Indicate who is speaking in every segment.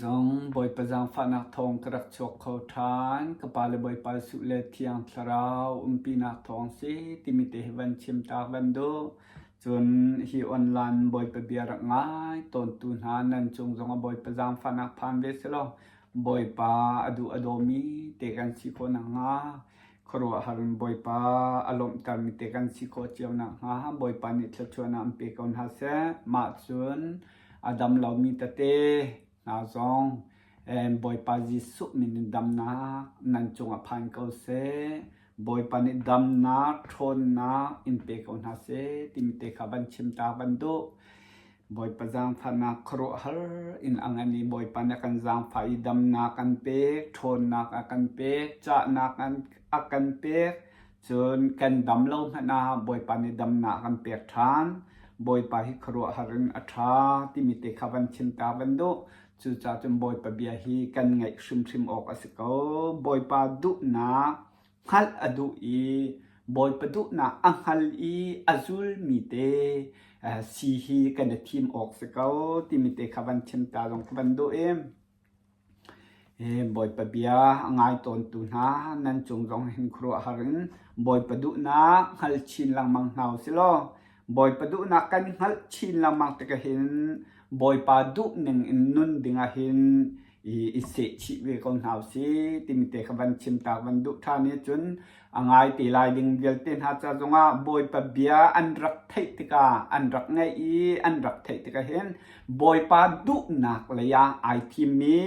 Speaker 1: Zong Bawipa zaangfahnak thawng ka rak chuak kho ṭhan. Ka pa le Bawipa Jesuh le Thiang Thlarau umpinak thawng si timi te hi van chim ta van duh. Cun hi online Bawipa bia rak ngai tawntu hna nan cung zongah Bawipa zaangfahnak phan ve selaw Bawipa a duh a dawmi te kan si khawh nakhnga khuaruahhar in Bawipa a lawmhtermi te kan si khawh cio nakhnga Bawipa nih thluachuahnak an pe ko hna seh. Mah cun a dam lomi tete hna zong Bawipa Jesuh min in damnak nan cungah phan ko seh. Bawipa nih damnak, ṭhawnnak in pe ko hna seh timi te kha van chim ta van duh. Bawipa zaangfahnak khuaruahhar in a ngan i Bawipa nih a kan zaangfah i damnak an pek, ṭhawnnak a kan pek, cahnak a kan pek. Cun kan dam lo hmanh ah Bawipa nih damnak a kan pek ṭhan. Bawipa hi khuaruahhar in a ṭha timi te kha van chim ta van duh. Cucaah cun Bawipa bia hi kan ngaih hrimhrim awk a si ko. Bawipa duhnak hngalh a duh i Bawipa duhnak a hngal i a zulmi te si hi kan i thim awk si ko timi te kha van chim ta zong ka van duh i Bawipa bia a ngai tawntu hna nan cung zong hin khuaruahhar in Bawipa duhnak hngal chin lengmang hna u sih law Bawipa duhnak kan hngalh chin lengmang tikah hin Bawipa duh ning in nun dingah hin i sehchih ve ko hna u sih timi te kha van chim ta van duh ṭhan i cun a ngai te lai ding vialte hna ca zongah Bawipa bia an rak theih tikah an rak ngaih i an rak theih tikah hin Bawipa duhnak lei ah ai thimmi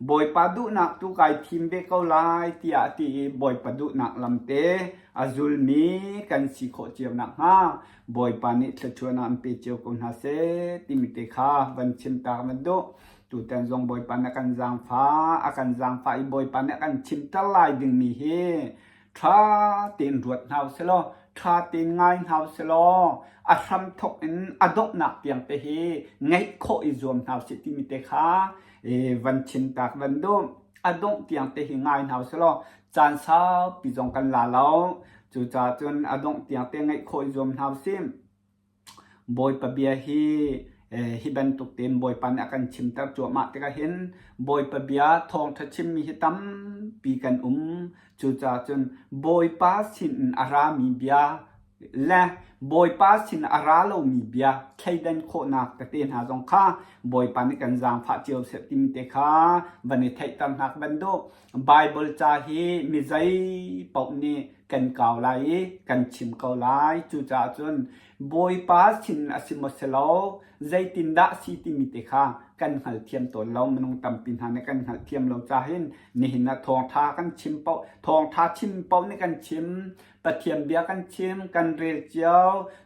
Speaker 1: Bawipa duhnak tu kai thim ve ko lai tiah a ti i Bawipa duhnak lamte a zulmi kan si khawh cio nakhnga Bawipa nih thluachuahnak an pe cio ko hna seh timi te kha van chim ta van duh. Tutan zong Bawipa nih a kan zaangfah, a kan zaangfah i Bawipa nih a kan chimter lai dingmi hi ṭha tein ruat hna u sih law, ṭha tein ngai hna u sih law, a hramthawk in a donghnak tiang te hi ngaih khawh i zuam hna u sih timi te kha van chim tak van duh. A dongh tiang te hi ngai hna u sih law, caan saupi zong kan la lo. Cucaah cun a dongh tiang te ngaih khawh i zuam hna u sih. Bawipa bia hi hi bantuk tein Bawipa nih a kan chimter cuahmah tikah hin Bawipa bia thawngṭha chimmi hi tampi kan um. Cucaah cun Bawipa sinin a rami bia le Bawipa sin a ra lomi bia thleidan khawhnak tete hna zong kha Bawipa nih kan zaangfah cio seh timi te kha van i theihter hna ka van duh. Baibal ca hi mi zei paoh nih kan kau lai i kan chim ko lai. Cucaah cun Bawipa sin a si maw si lo, zeitindah si timi te kha kan hngalthiam tawn lo. Minung tampi hna nih kan hngalhthiam lo cahin nihin ah thawngṭha kan chim paoh, thawngṭha chim paoh nih kan chim, Pathian bia kan chim, kan rel cio.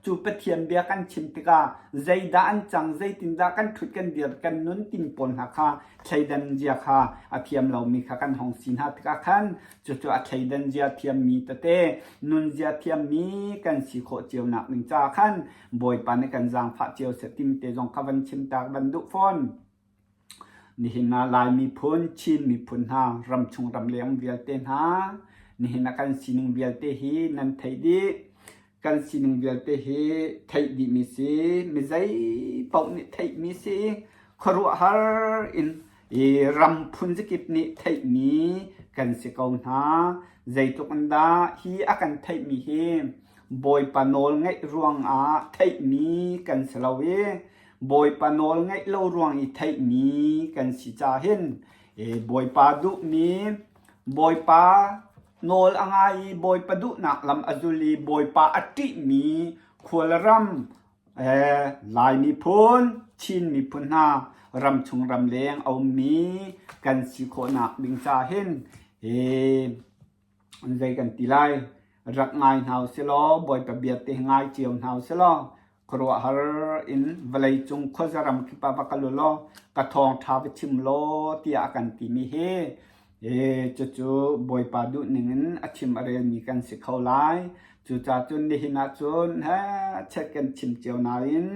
Speaker 1: Cu Pathian bia kan chim tikah zeidah an cang, zeitindah kan ṭhut kan dir, kan nun timi pawl hna kha thleidan zia kha a thiam lomi kha kan hong si hna tikah khan cucu a thleidan zia thiammi tete nunzia thiammi kan si khawh cio nak ding caah khan Bawipa nih kan zaangfah cio seh timi te zong kha van chim ta van duh fawn. Nihin ah Lai miphun, Chin miphun hna, ramchung ramleng vialte hna, nihin ah kan sining vialte hi nan theih dih. Kan sining vialte hi theih dihmi si, mi zei paoh nih theihmi si, khuaruahhar in i ram phun zakip nih theihmi kan si ko hna. Zeitluk in dah hi a kan theihmi hi Bawipa nawl ngaih ruangah theihmi kan si lo i Bawipa nawl ngaih lo ruang i theihmi kan si ca hin Bawipa duhmi Bawipa nawl a ngai i Bawipa duhnak lam a zul i Bawipa a ṭihmi khualram Lai miphun, Chin miphun hna ramchung ramleng a ummi kan si khawhnak ding ca hin zei kan ti lai rak ngai hna usih law Bawipa bia te ngai cio hna usih law khuaruahhar in vawleicung khuaza ram kip ah va kal u law ka thawngṭha va chim law tiah a kan timi hi cucu Bawipa duhning in a chim a relmi kan si kho lai. Cucaah cun nihin ah cun chet kan chim cio nain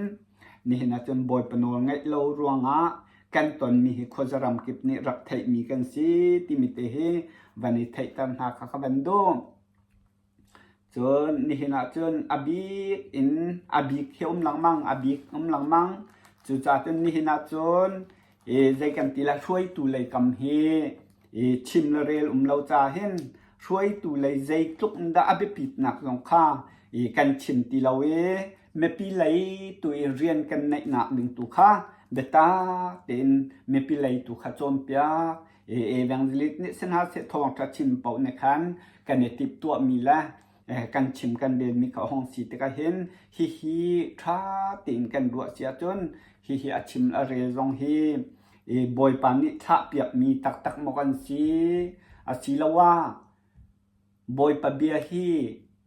Speaker 1: nihin ah cun Bawipa nawl ngaih lo ruangah kan tonmi hi khuaza ram kip nih rak theihmi kan si timi te hi van i theihter hna kha ka van duh. Cun nihin ah cun a bik in a bik hi um lengmang, a bik um lengmang. Cucaah cun nihin ah cun. Zei kan ti lai hruaitu lei kam hi chim le rel um lo ca hin hruaitu lei zeitluk in dah a biapitnak zong kha kan chim ti lo i mipi lei tu i rian kan neihnak ding tu kha biatak tein mipi lei tu kha cawnpiak. Evangelist nih si hna seh thawngṭha chim paoh nih khan kan i timhtuahmi le kan chim kan relmi kha a hung si tikah hin hihi ṭha tein kan ruah si ahcun hihi a chim a rel zong hi Bawipa nih thlahpiakmi taktak maw kan si asiloah Bawipa bia hi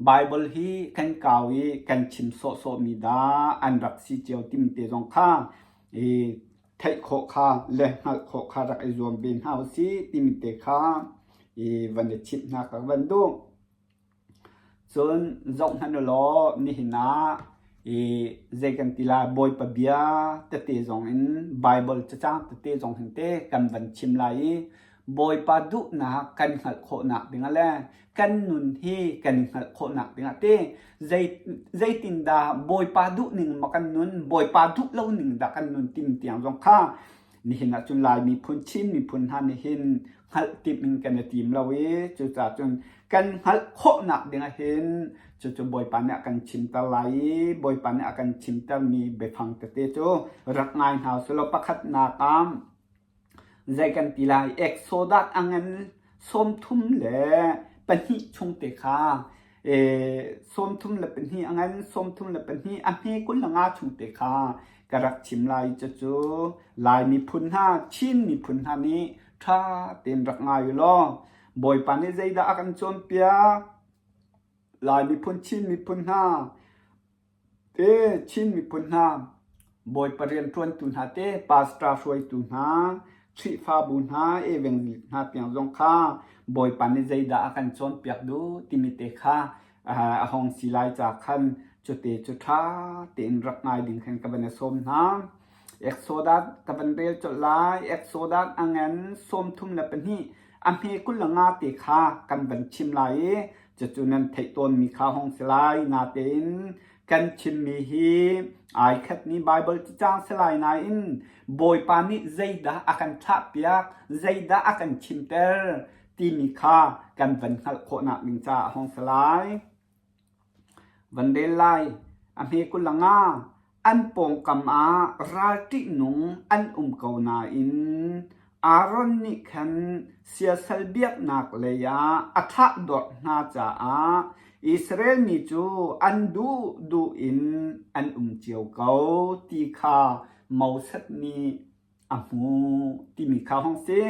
Speaker 1: Baibal hi kan kau i kan chim sawhsawhmi dah an rak si cio timi te zong kha theih khawh kha le hngalh khawh kha rak i zuam ve hna usih timi te kha van i chimh hna ka van duh. Cun zoh hmanh u law nihin ah i zei kan ti lai Bawipa bia tete zong in Baibal cacang tete zong hin te kan van chim lai i Bawipa duhnak kan hngalh khawhnak dingah le kan nun hi kan i hngalh khawhnak dingah te zei zeitindah Bawipa duhning maw kan nun Bawipa duh lo ning dah kan nun timi tiang zong kha Nihin ahcun Lai miphun, Chin miphun hna nih hin hngalh timh in kan i tim lo i cucaah cun kan hngalh khawhnak ding ah hin cucu Bawipa nih a kan chimter lai i Bawipa nih a kan chimtermi biafang tete cu rak ngai hna usih law pakhatnak ah zei kan ti lai Exodus a ngan 32 chung te kha 32 a ngan 32 a hme 25 chung te kha ka rak chim lai. Cucu Lai miphun hna, Chin miphun hna nih ṭha tein rak ngai u law Bawipa nih zeidah a kan cawnpiak? Lai miphun, Chin miphun hna, te Chin miphun hna, Bawipa rianṭuantu hna te, pastor hruaitu hna, Khrihfabu hna, evangelist hna tiang zong kha Bawipa nih zeidah a kan cawnpiak duh timi te kha a hong si lai ca khan cute cu ṭha tein rak ngai ding khan ka van i sawm hna. Exodus ka van rel colh lai. Exodus a ngan 32 a hme 25 te kha kan van chim lai i cucu nan theih tawnmi kha hong si lai. Natein kan chimmi hi ai khatmi Baibal cacang si lai nain Bawipa nih zeidah a kan thlahpiak, zeidah a kan chimter timi kha kan van hngalh khawhnak ding caah a hung si lai. Van rel lai. A hme 25 an pawngkam ah ral ṭihnung an um ko nain Aaron nih khan siasal biaknak lei ah a thlahdorh hna caah Israel mi cu an duhduh in an um cio ko ti kha Moses nih a hmu timi kha hung si.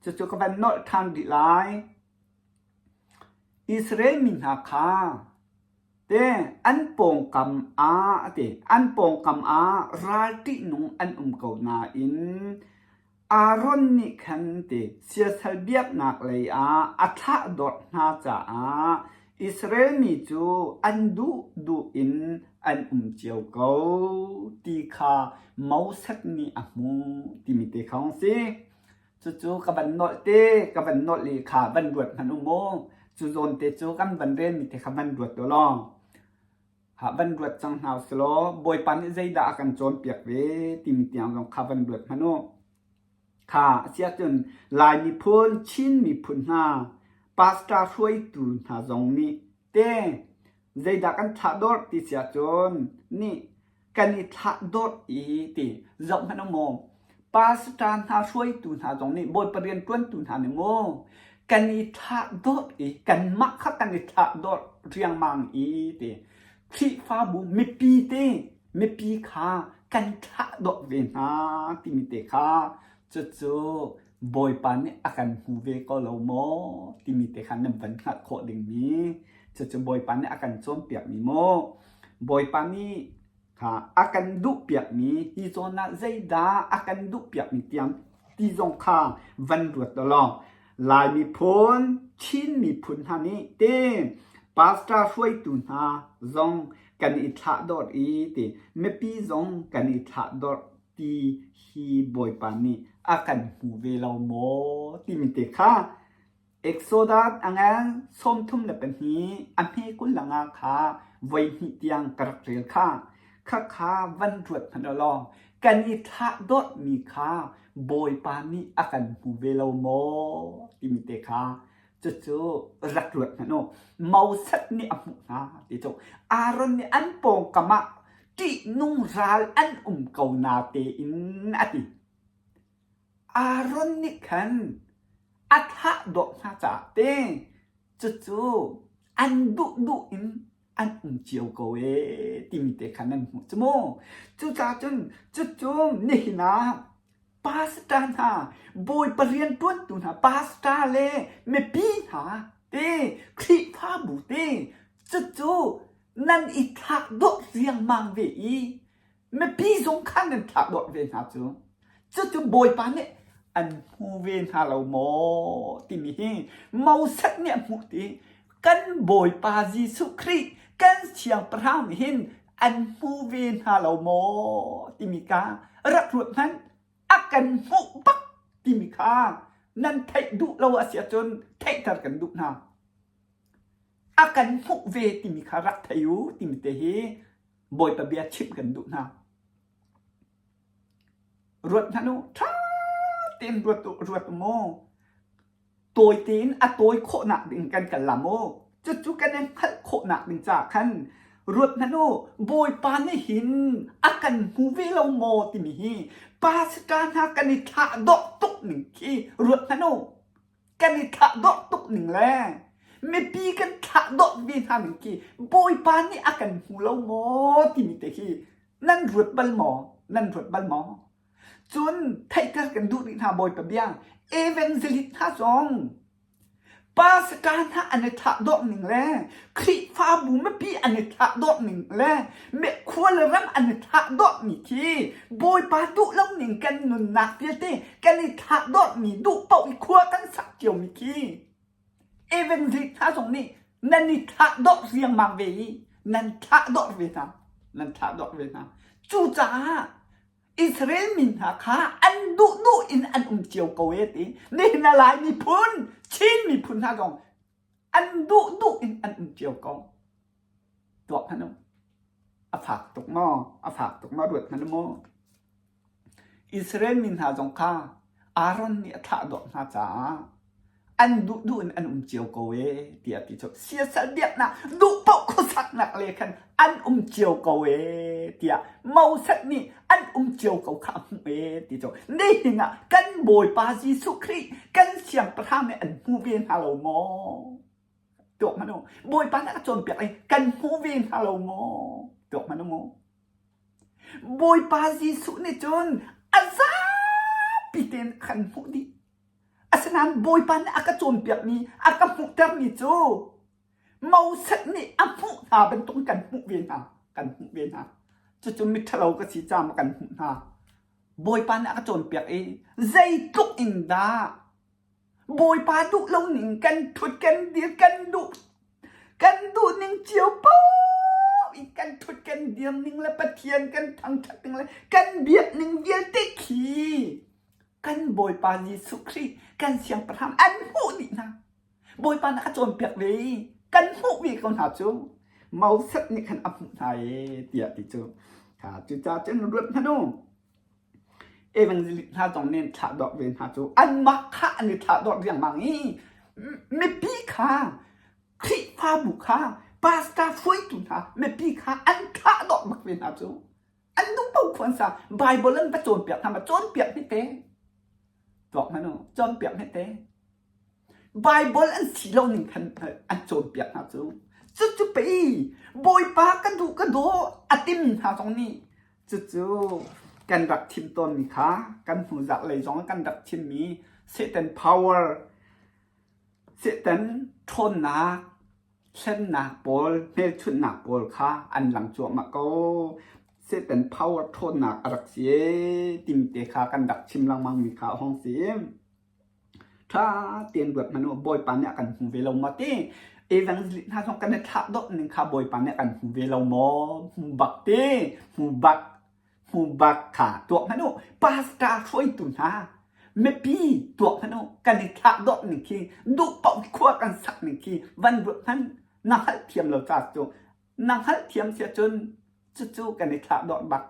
Speaker 1: Cucu ka van nolh ṭhan rih lai. Israel mi hna kha te an pawngkam ah a ti an pawngkam ah ral ṭihnung an um ko nain Aaron nih khan ti siasal biaknak lei ah a thlahdorh hna caah Israel mi cu an duhduh in an um cio ko ti kha Moses nih a hmuh timi te kha hung si. Cucu ka van nolh te, ka van nolh i kha van ruat hmanh u mu. Cu zawn te cu kan van relmi te kha van ruat u law. Ha van ruat cang hna usih law Bawipa nih zeidah a kan cawnpiak ve timi tiang zong kha van ruat hmanh u. Kha a si ahcun Lai miphun, Chin miphun hna, pastor hruaitu hna zong nih te zeidah kan thlahdorh ti si ahcun nih kan i thlahdorh i ti zoh hmanh u maw pastor hna hruaitu hna zong nih Bawipa rianṭuantu hna nih maw kan i thlahdorh i kanmah kha kan i thlahdorh riangmang i ti Khrihfabu mipi te mipi kha kan thlahdorh ve hna timi te kha cucu Bawipa nih a kan hmu ve ko lo maw timi te kha nan van hngalh khawh dingmi cucu Bawipa nih a kan cawnpiakmi maw Bawipa nih kha a kan duhpiakmi hi zawn ah zeidah a kan duhpiakmi tiang ti zong kha van ruat law Lai miphun, Chin miphun hna nih te pastor hruaitu hna zong kan i thlahdorh i ti mipi zong kan i thlahdorh ti hi Bawipa nih a kan hmu ve lo maw timi te kha Exodus a ngan 32 a hme 25 kha voi hnih tiang ka rak rel kha. Khakha van ruat hmanh law. Kan i thlahdorhmi kha Bawipa nih a kan hmu ve lo maw timi te kha cucu rak ruat hmanh u. Moses nih a hmuh hna ti cu Aaron nih an pawngkam ah ṭihnung ral an um ko na tein a ti. Aaron nih khan a thlahdorh hna caah te cucu an duhduh in an um cio ko ee timi te kha nan hmuh cu mu. Cucaah cun cucu nihin ah pastor hna, Bawipa rianṭuantu hna, pastor le mipi hna te, Khrihfabu te, cucu nan i thlahdorh riangmang ve i mipi zong kha nan thlahdorh ve hna cu. Cucu Bawipa nih an hmu ve hna lo maw timi hi Moses nih a hmuh ti kan Bawipa Jesuh Khrih kan Siangpahrang nih hin an hmu ve hna lo maw timi ka rak ruat hmanh a kan hmuh bak timi kha nan theih duh lo a si ahcun theihter kan duh hna. A kan hmuh ve timi kha rak thei u timi te hi Bawipa bia chimh kan duh hna. Ruat hmanh u, ṭha tein ruat u, ruat u mu. Tawi tein a tawi khawhnak ding kan kal la mu. Cucu kan i hngalh khawhnak ding caah khan ruat hmanh u, Bawipa nih hin a kan hmu ve lo maw timi hi pastor hna kan i thlahdorh tuk ning khi ruat hmanh u. Kan i thlahdorh tuk ning le mipi kan thlahdorh ve hna ning khi Bawipa nih a kan hmu lo maw timi te khi Nan ruat bal maw? Nan ruat bal maw? Cun theihter kan duh rih hna Bawipa bia. Evangelist hna zong pastor hna an i thlahdorh ning le Khrihfabu mipi an i thlahdorh ning le khua le ram an i thlahdorh mi khi Bawipa duh lo ning kan nunnak vialte kan i thlahdorh mi duh paoh i khua kan sak cio mi khi Evangelist hna zong nih nan i thlahdorh riangmang ve i nan thlahdorh ve hna nan thlahdorh ve hna cucaah Israel mi hna kha an duhduh in an um cio ko e ti nihin a Lai miphun Chin miphun hna zong an duhduh in an um cio ko tuak hmanh u a fak tuk maw a fak tuk maw ruat hmanh u mu Israel mi hna zong kha Aaron nih a thlahdorh hna caah an duhduh in an um cio ko ee tiah a ti cu. Siasal biaknak duh paoh khuasaknak le khan an um cio ko ee tiah Moses nih an um cio ko kha a hmuh ee ti cu. Nihin ah kan Bawipa Jesuh Khrih kan Siangpahrang nih an hmu ve hna lo maw? Tuak hmanh u. Bawipa nih a ka cawnpiak i kan hmu ve hna lo maw? Tuak hmanh u mu. Bawipa Jesuh nih cun a zapi tein a kan hmuh dih. Asinain Bawipa nih a ka cawnpiakmi, a ka hmuhtermi cu Moses nih a hmuh hna bantuk kan hmuh ve hna. Kan hmuh ve hna. Cucu miṭhalo ka si caah kan hmuh hna. Bawipa nih a ka cawnpiak i zeitluk in dah Bawipa duh lo ning kan ṭhut kan dir kan duh kan duh ning cio paoh i kan ṭhut kan dir ning le Pathian kan thangṭhat ning le kan biak ning vialte khi kan Bawipa Jesuh Khrih kan Siangpahrang an hmuh dih hna. Bawipa nih a cawnpiak ve i kan hmuh ve ko hna cu Moses nih khan a hmuh hna ee tiah ti cu. Cucaah cun ruat hmanh u. Evangelist hna zong nih an thlahdorh ve hna cu anmah kha an i thlahdorh riangmang i mipi kha Khrihfabu kha pastor hruaitu hna mipi kha an thlahdorh bak ve hna cu an duh paoh khuan sa Bible an va cawnpiak hna ma cawnpiak hme te tuak hmanh u cawnpiak hme te Baibal an si lo ning khan an cawnpiak hna cu. Cucu pei Bawipa ka duh ka daw a timi hna zong nih cucu kan rak thim tawnmi kha kan hnuzarh lei zong ah kan rak thimmi Satan power, Satan ṭhawnnak, hlennak pawl, hmelchunhnak pawl kha an lang cuahmah ko. Satan power ṭhawnnak a rak si ee timi te kha kan rak chim lengmangmi kha a hung si. Ṭha tein ruat hmanh u, Bawipa nih a kan hmu ve lo maw ti? Evangelist hna zong kan i thlah dawh ning kha Bawipa nih a kan hmu ve lo maw? Hmu bak ti, hmu bak, hmu bak kha tuah hmanh u. Pastor hruaitu hna, mipi tuah hmanh u, kan i thlah dawh ning khi, duh paoh khua kan sak ning khi van ruat hmanh. Na hngalhthiam lo ca cu, na hngalhthiam si ahcun cucu kan i thlah dawh bak.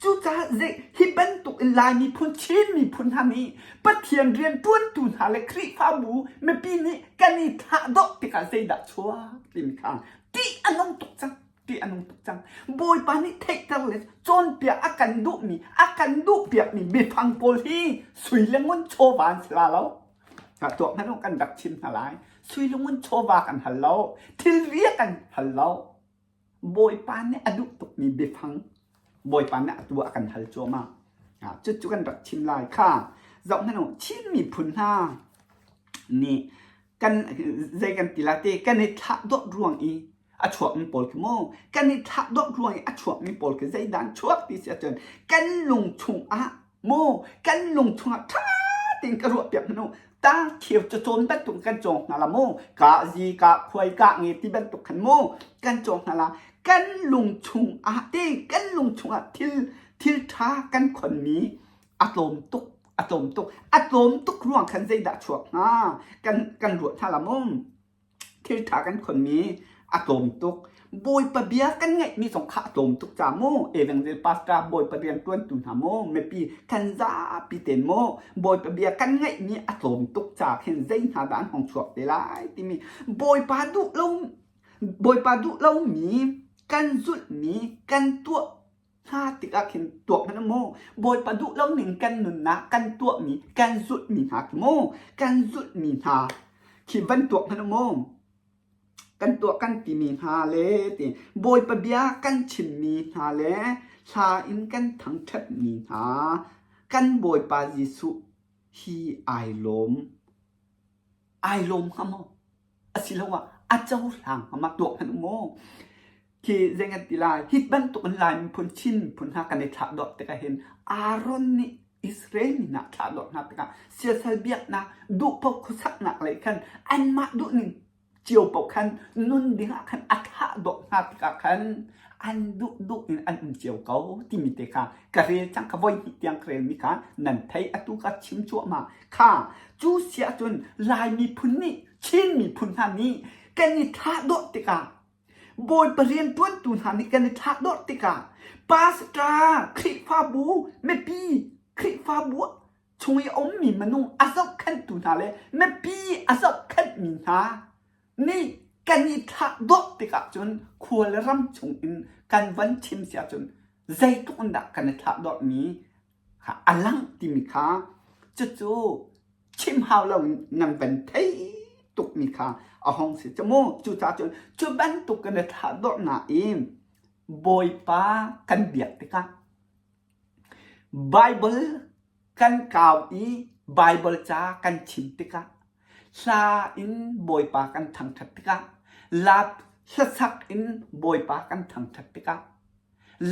Speaker 1: Cucaah hi bantuk in Lai miphun, Chin miphun hna nih Pathian rianṭuantu hna le Khrihfabu mipi nih kan i thlahdorh tikah zeidah chuak timi kha ṭih a nung tuk cang. Ṭih a nung tuk cang. Bawipa nih theihter le cawnpiak a kan duhmi, a kan duhpiakmi biafang pawl hi sui le ngun chawva an si la lo. Tuah hmanh u kan rak chim hna lai. Sui le ngun chawva kan hal lo. Thilri a kan hal lo. Bawipa nih a duh tukmi biafang Bawipa nih atu a kan hal cuahmah. Cucu kan rak chim lai kha. Zoh hmanh u, Chin miphun hna nih kan zei kan ti la ti kan i thlah dawt ruang i a chuakmi pawl khi mu kan i thlah dawt ruang i a chuakmi pawl khi zeidah an chuak ti si ahcun kan lung chungah Mu kan lung chungah ṭha tein ka ruah piak hmanh u. Tang thir cacawn bantuk kan cawng hna la mu. Ka zi ka khuai ka nge ti bantuk khan mu kan cawng hna la. Kan lung chungah te kan lung chungah thil thil ṭha kan khonmi a tlawm tuk a tlawm tuk a tlawm tuk ruang khan zeidah chuak hnga kan kan ruah hna la mu. Thil ṭha kan khonmi a tlawm tuk. Bawipa bia kan ngaihmi zong kha a tlawm tuk ca mu. Evangel pastor Bawipa rianṭuantu hna mu, mipi kan zapi ten mu, Bawipa bia kan ngaihmi a tlawm tuk ca khin zei hna dah an hong chuak te lai timi Bawipa duh lo Bawipa duh lomi kan zulhmi kan tuah hna tikah khin tuak hmanh mu Bawipa duh lo ning kan nunnak kan tuahmi kan zulhmi hna khi mu kan zulhmi hna khi van tuak hmanh mu kan tuah kan timi hna le ti Bawipa bia kan chimmi hna le hla in kan thangṭhatmi hna kan Bawipa Jesuh hi ai lawm ai lawm hnga maw asiloah a cohlang hnga ma tuak hmanh maw khi zei kan ti lai hi bantuk in Lai miphun Chin miphun hna kan i thlah dawt tikah hin Aaron nih Israel mi hna thlah dawt hna tikah siasal biaknak duh paoh khuasaknak lei khan anmah duhning cio paoh khan nun ding ah khan a thlah dawt hna tikah khan an duh duh in an um cio ko timi te kha ka rel cang ka voi hnih tiang ka relmi kha nan thei atu ka chim cuahmah kha cu si ahcun Lai miphun nih Chin miphun hna nih kan i thlah dawt tikah Bawipa rianṭuantu hna nih kan i thlah dawt tikah pastor Khrihfabu mipi Khrihfabu chung i a ummi minung a zohkhenhtu hna le mipi a zohkhenhmi hna nih kan i thlah dawt tikah cun khua le ram chung in kan van chim si ahcun zeitluk in dah kan i thlah dawtmi kha a lang timi kha cucu chim hau lo in nan van thei tukmi kha a hong si cu mu. Cucaah cun cu bantuk kan i thlah dawtnak in Bawipa kan biak tikah Baibal kan kau i Baibal ca kan chim tikah hla in Bawipa kan thangṭhat tikah lap hlasak in Bawipa kan thangṭhat tikah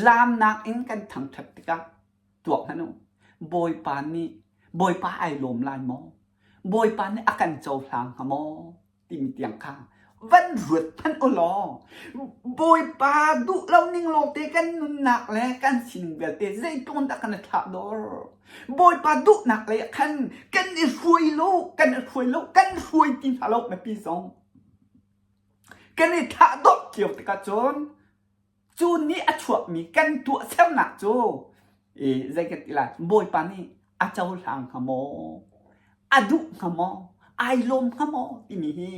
Speaker 1: laamnak in kan thangṭhat tikah tuak hmanh u Bawipa nih Bawipa ai lawm lai maw? Bawipa nih a kan cohlang hnga maw? Timi tiang kha van ruat hmanh u law Bawipa duh lo ning lawngte kan nunnak le kan sining vialte zeitluk dah kan i thlah dawr. Bawipa duhnak lei ah khan kan i hruai lo, kan i hruai lo, kan hruai ti hna lo mipi zong. Kan i thlah dawh cio tikah cun cu nih a chuakmi kan tuahsernak cu zei kan ti lai Bawipa nih a cohlang hnga maw a duh hnga maw ai lawm hnga maw timi hi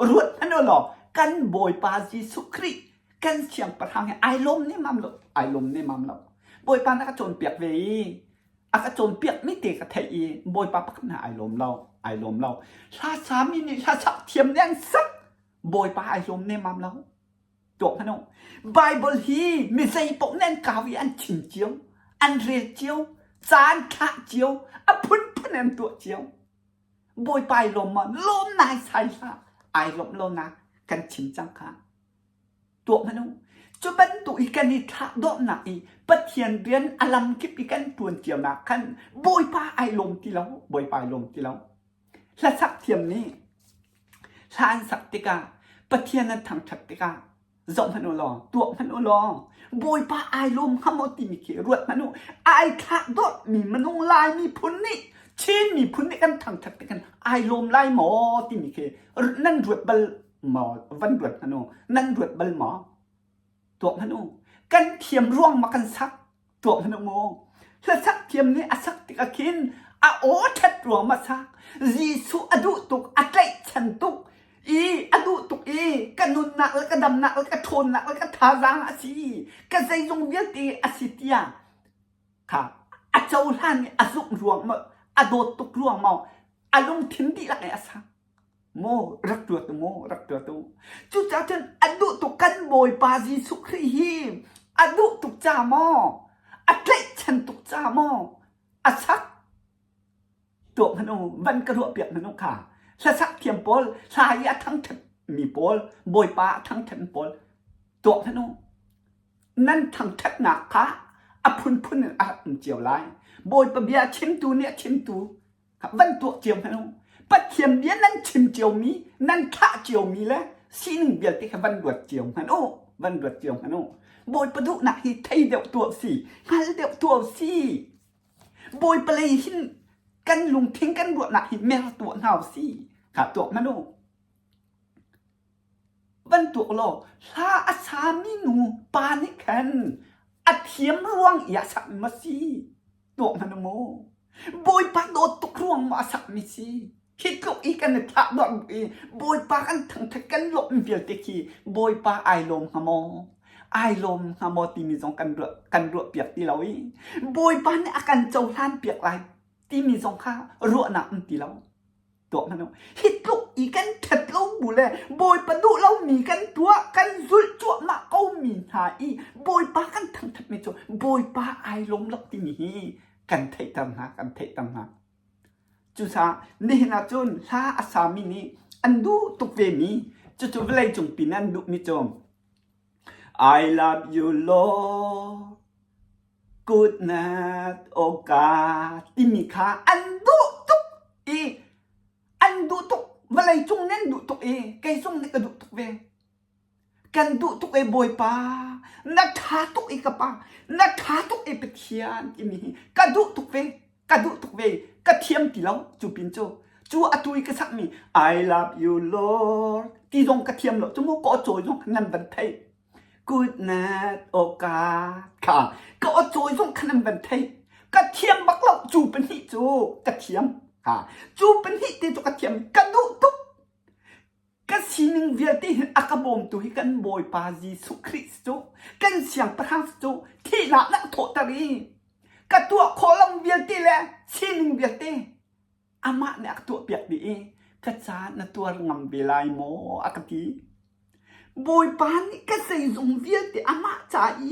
Speaker 1: ruat hmanh u law kan Bawipa Jesuh Khrih kan siangpahrang hi ai lawm nemam lo ai lawm nemam lo Bawipa nih a ka cawnpiak ve i a ka cawnpiak mi te ka theih i Bawipa pakhat hna ai lawm lo ai lawm lo hla sami nih hla sak thiam nih an sak Bawipa ai lawm nemam lo Tuak hmanh u. Bible hi mi zei paoh nih an kau i an chim cio, an rel cio, ca an thlah cio, a phunphun an tuah cio. Bawipa ai lawm maw? Lawm nai sai hlah. Ai lawmh lonak kan chim cang kha. Tuah hmanh u. Cu bantuk i kan i thlah dawhnak i Pathian rian a lam kip i kan tuan cionak khan Bawipa ai lawm ti lo. Bawipa ai lawm ti lo. Hlasak thiam nih Hla an sak tikah Pathian an thangṭhat tikah zoh hmanh u law, tuah hmanh u law, Bawipa ai lawm hnga maw timi khi ruat hmanh u. Ai thlah dawtmi minung Lai miphun nih Chin miphun nih kan thangṭhat tik hin ai lawm lai maw timi khi nan ruat bal maw? Van ruat hmanh u. Nan ruat bal maw? Tuah hmanh u. Kan thiam ruang ma kan sak? Tuah hmanh u mu. Hlasak thiam nih a sak tikah khin a aw ṭhat ruang a sak. Jesuh a duh tuk, a tlaihchan tuk i a duh tuk i ka nunnak le ka damnak le ka ṭhawnnak le ka thazaang a si, ka zeizong vialte a si tiah kha a cohlan i a zumh ruang maw, a dawt tuk ruang maw, a lungthin dihlak in a sak. Maw rak tuah tu maw rak tuah tu. Cucaah cun a duh tuk kan Bawipa Jesuh Khrih hi a duh tuk ca maw a tlaihchan tuk ca maw a sak tuah hmanh u van ka ruah piak hmanh u kha hlasak thiam pawl hla i a thangṭhat mi pawl Bawipa a thangṭhat pawl tuah hmanh u nan thangṭhatnak kha a phunphun in a rak um cio lai Bawipa bia chimtu nih a chimtu van tuah cio hmanh u. Pathian bia nan chim ciomi, nan thlah ciomi le sining vialte kha van ruat cio hmanh u. Van ruat cio hmanh u. Bawipa duhnak hi thei deuh tuah si, hngal deuh tuah si. Bawipa lei hin kan lungthin kan ruahnak hi mer tuah hna u si. Kha tuah hmanh u. Van tuak law hla a sami nu pa nih khan a thiam ruang i a sakmi ma si tuah hmanh u mu. Bawipa dawt tuk ruang maw a sakmi si. Hi tluk i kan i thlah dawt i Bawipa kan thangthat kan lawmh vialte khi Bawipa ai lawm hnga maw? Ai lawm hnga maw timi zong kan ruah kan ruah piak ti lo i Bawipa nih a kan cohlan piak lai timi zong kha ruahnak um ti lo. Tuah hmanh u. Hi tluk i kan ṭhat lo bu le Bawipa duh lomi kan tuah, kan zulh cuahmah komi hna i Bawipa kan thangṭhatmi cu Bawipa ai lawm lo timi hi kan theihter hna, kan theihter hna. Cucaah nihin ah cun hla a sami nih an duh tuk vemi, cucu vawleicung pi nih an duhmi cu I love you Lord, goodness, oh God timi kha an duh tuk i an duh tuk vawleicung nih an duh tuk i kei zong nih ka duh tuk ve. Kan duh tuk e Bawipa, na ṭha tuk i ka pa, na ṭha tuk i Pathian timi hi ka duh tuk ve, ka duh tuk ve, ka thiam ti lo cu pin cu. Cu atu i ka sakmi I love you Lord ti zong ka thiam lo cu mu ka aw cawi zong nan van theih. Goodness oh God kha ka aw cawi zong kha nan van theih. Ka thiam bak lo cu pahnih cu ka thiam. Ha cu pahnih te cu ka thiam ka duh tuk. Ka sining vialte hin a ka bawmtu hi kan Bawipa Jesuh Khrih cu kan siangpahrang cu thihnak na thawhter i ka tuah khawh lo vialte le sining vialte amah nih a ka tuahpiak dih i ka ca na tuar ngam ve lai maw a ka ti. Bawipa nih ka zeizong vialte amah ca i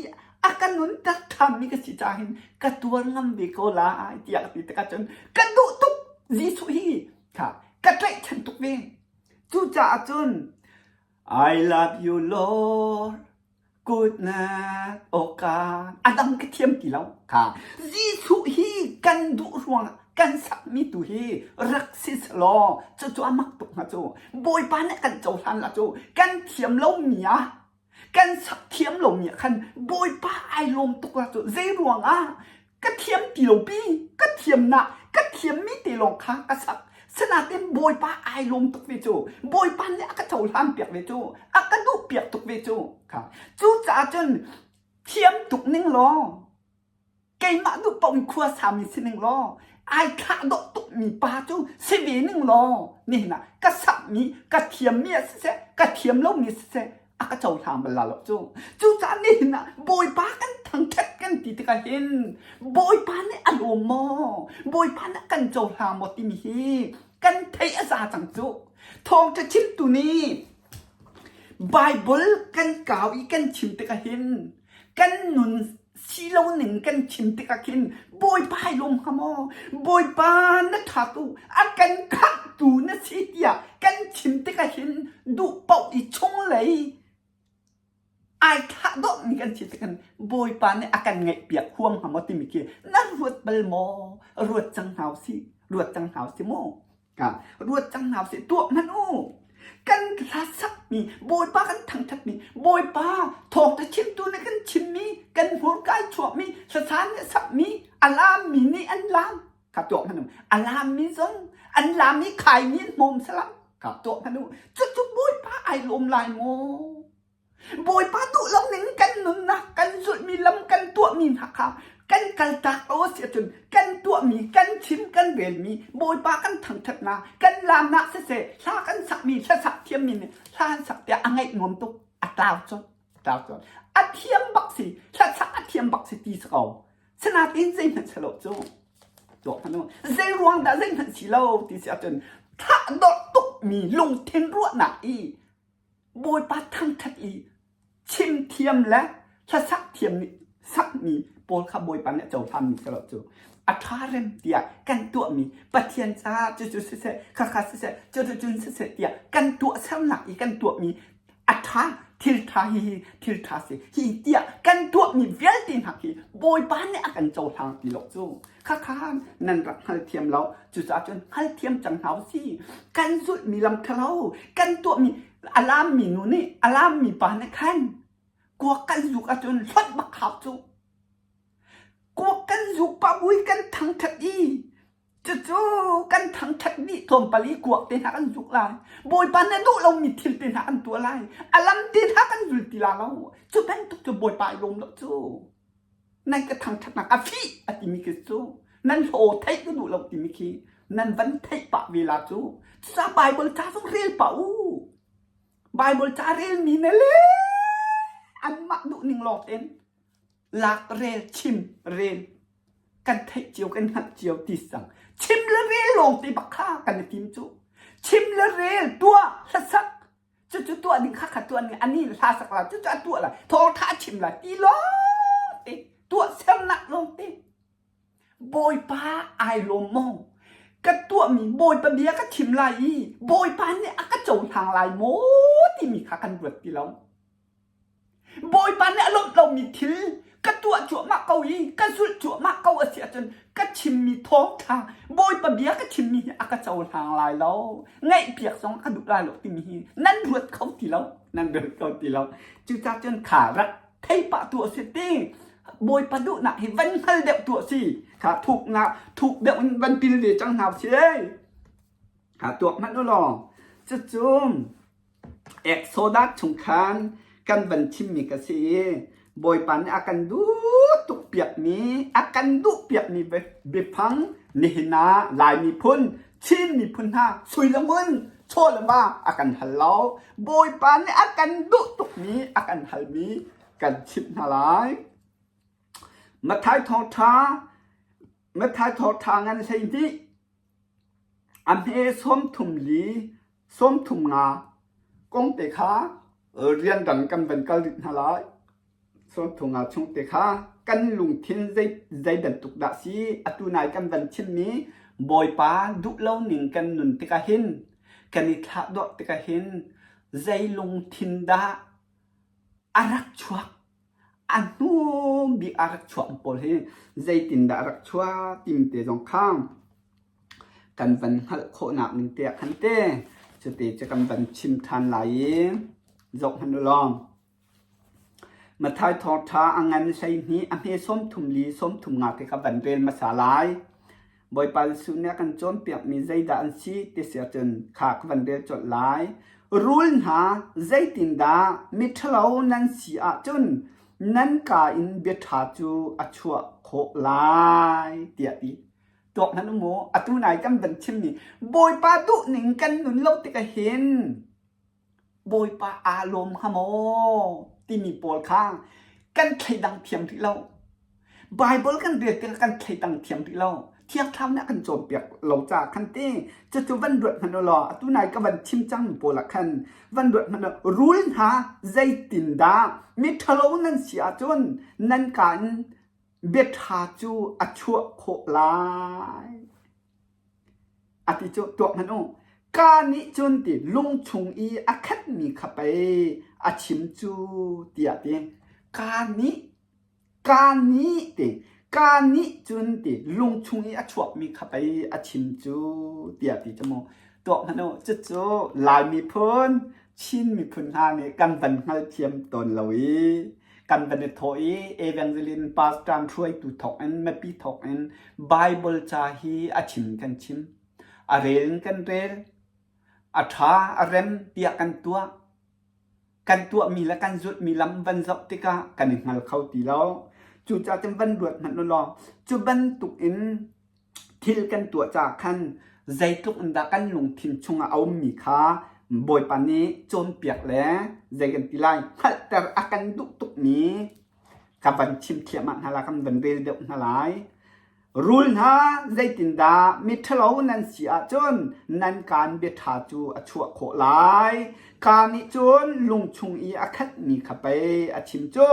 Speaker 1: a ka nunter ṭhanmi ka si caah hin ka tuar ngam ve ko lai tiah ka ti tikah cun ka duh tuk Jesuh hi kha ka tlaihchan tuk ve. Cucaah cun I love you Lord goodness oh God a dang ka thiam ti lo kha Jesuh hi kan duh ruangah kan sakmi tu hi rak si selaw cucu a mak tuk hnga cu Bawipa nih kan cohlan la cu kan thiam lomi ah kan sak thiam lomi ah khan Bawipa ai lawm tuk la cu zei ruangah ka thiam ti lo pi ka thiamnak ka thiammi te lawng kha ka sak sinain Bawipa ai lawm tuk ve cu Bawipa nih a ka cohlan piak ve cu a ka duh piak tuk ve cu kha cucaah cun thiam tuk ning law keimah duh paoh in khua sami si ning law ai thlah dawh tukmi pa cu si ve ning law nihin ah ka sakmi ka thiammi ah siseh ka thiam lomi siseh a ka cohlang bal la lo cu cucaah nihin ah Bawipa kan thangṭhat kan ti tikah hin Bawipa nih a lawm maw Bawipa nih a kan cohlang maw timi hi kan theih a za cang cu thawngṭha chimtu nih Bible kan kau i kan chim tikah hin kan nun si lo ning kan chim tikah khin Bawipa ai lawm hnga maw Bawipa na ṭha tu a kan khamhtu na si tiah kan chim tikah hin duh paoh i chunglei ai thlah dawhmi kan si tikhin Bawipa nih a kan ngaihpiak huam hnga maw timi khi na ruat bal maw ruat cang hna usih ruat cang hna usih mu Ruat cang hna usih tuah hmanh u. Kan hla sakmi Bawipa kan thangṭhatmi Bawipa thawngṭha chimtu nih kan chimmi kan hmurka i chuahmi hlasa nih sakmi a laammi nih an laam kha tuah hmanh u. A laammi zong an laam i khaimi an hmawm salam kha tuah hmanh u. Cucu Bawipa ai lawm lai maw? Bawipa duh lo ning kan nunnak kan zulhmi lam kan tuahmi hna kha. Kan kaltak lo a si ahcun kan tuahmi, kan chim, kan relmi, Bawipa kan thangṭhatnak, kan laamnak siseh, hla kan sakmi, hlasak thiammi nih hla an sak tiah a ngaih nuam tuk, a tlau colh, a tlau colh. A thiam bak si, hlasak a thiam bak si ti si ko. Sinain zeihmanh si lo cu. Tuak hmanh u. Zei ruang dah zeihmanh si lo ti si ahcun thah dawt tukmi lungthin ruahnak i Bawipa thangṭhat i chim thiam le hlasak thiam nih sakmi pawl kha Bawipa nih a cohlanmi si lo cu a ṭha rem tiah kan tuahmi Pathian caah cucu siseh khakha siseh cuticun siseh tiah kan tuahsernak i kan tuahmi a ṭha thil ṭha hihi thil ṭha si hi tiah kan tuahmi vialte hna khi Bawipa nih a kan cohlang ti lo cu khakha nan rak hngalthiam lo cucaah cun hngalthiam cang hna usih kan zulhmi lam ṭhalo kan tuahmi a laammi nu nih a laammi pa nih khan kuak kan zuk ahcun hlonh bak hau cu kuak kan zuk pah bui kan thangṭhat i cucu kan thangṭhat dih tlawmpal i kuak te hna kan zuk lai bawipa nih a duh lomi thil te hna kan tuah lai a lam te hna kan zul ti la lo cu bantuk cu bawipa ai lawm lo cu nan ka thangṭhatnak a fih a timi khi cu nan hlaw theih ka duh lo timi khi nan van theih pah ve la cu cucaah Bible ca zong rel pah u Bible ca relmi ne le anmah duh ning lawng tein lak rel chim rel kan theih cio kan hngalh cio ti sang chim le rel lawng te bak kha kan i tim cu chim le rel tuah hlasak cucu tuah ding kha kha tuah ning ani hla sak la cucu a tuah la thawngtha a chim la ti lawng te tuah sernak lawng te Bawipa ai lawm maw ka tuahmi Bawipa bia ka chim lai i Bawipa nih a ka cohlang lai maw timi kha kan ruat ti lo Bawipa nih a lawmh lomi thil ka tuah cuahmah ko i ka zulh cuahmah ko a si ahcun ka chimmi thawngṭha Bawipa bia ka chimmi hi a ka cohlang lai lo. Ngaihpiak zong a ka duh lai lo timi hi nan ruat kho ti lo. Nan ruat kho ti lo. Cucaah cun kha rak thei pah tu a si ti. Bawipa duhnak hi van hngal deuh tu a si. Kha thuknak thuk deuh in van pil ve cang hna usih. Kha tuak hmanh u law. Cucu Exodus chung khan kan van chimmi ka si i Bawipa nih a kan duh tuk piakmi, a kan duh piakmi biafang nihin ah Lai miphun, Chin miphun hna sui le ngun, chaw le va a kan hal lo. Bawipa nih a kan duh tukmi, a kan halmi kan chimh hna lai. Matthai thawngṭha, Matthai thawngṭha ngan 12, a hme 34 35 kong te kha rian dang kan van kal rih hna lai. 35 chung te kha kan lungthin zei, zei bantuk dah si atu nai kan van chimmi Bawipa duh lo ning kan nun tikah hin kan i thlahdorh tikah hin zei lungthin dah a rak chuak a hnu bik a rak chuak pawl hi zeitindah a rak chuak timi te zong kha kan van hngalh khawhnak ning te ah khan te cuti cu kan van chim ṭhan lai i zoh hmanh u law Matthai thawngṭha a ngan 12 a hme 34 35 te kha van rel hmasa lai. Bawipa Jesuh nih a kan cawnpiakmi zeidah an si ti si ahcun kha ka van rel colh lai. Rul hna zeitindah miṭhalo nan si ahcun nan kaa in biaṭha cu a chuah khawh lai tiah ti. Tuak hmanh u mu, atu nai kan van chimmi Bawipa duhning kan nun lo tikah hin Bawipa aa lawm hnga maw timi pawl kha kan thleidang thiam rih lo. Baibal kan rel tikah kan thleidang thiam rih lo. Thiang Thlarau nih a kan cawnpiak lo caah khan ti cucu van ruat hmanh u law atu nai ka van chim cangmi pawl ah khan van ruat hmanh u rul hna zeitindah miṭhalo nan si ahcun nan kaa in biaṭha cu a chuah khawh lai. A ti cu tuak hmanh u. Ka nih cun ti lung chung i a khatmi kha pei a chim cu tiah ti. Ka nih ka nih ti ka nih cun ti lung chung i a chuakmi kha pei a chim cu tiah ti cu mu. Tuak hmanh u. Cucu Lai miphun, Chin miphun hna nih kan van hngalthiam tawn lo i kan van i thawh i evangelin pastor hruaitu thawk in mipi thawk in Bible ca hi a chim kan chim a rel in kan rel a ṭha a rem tiah kan tuah kan tuahmi le kan zulhmi lam van zoh tikah kan i hngal kho ti lo. Cucaah cun van ruat hmanh u law cu bantuk in thil kan tuah caah khan zeitluk in dah kan lungthin chungah a ummi kha Bawipa nih cawnpiak le zei kan ti lai hngalhter a kan duh tukmi ka van chim thliahmah hna lai, kan van rel deuh hna lai. Rul hna zeitindah miṭhalo nan si ahcun nan kaan biaṭha cu a chuah khawh lai. Kaa nih cun lung chung i a khatmi kha pei a chim cu.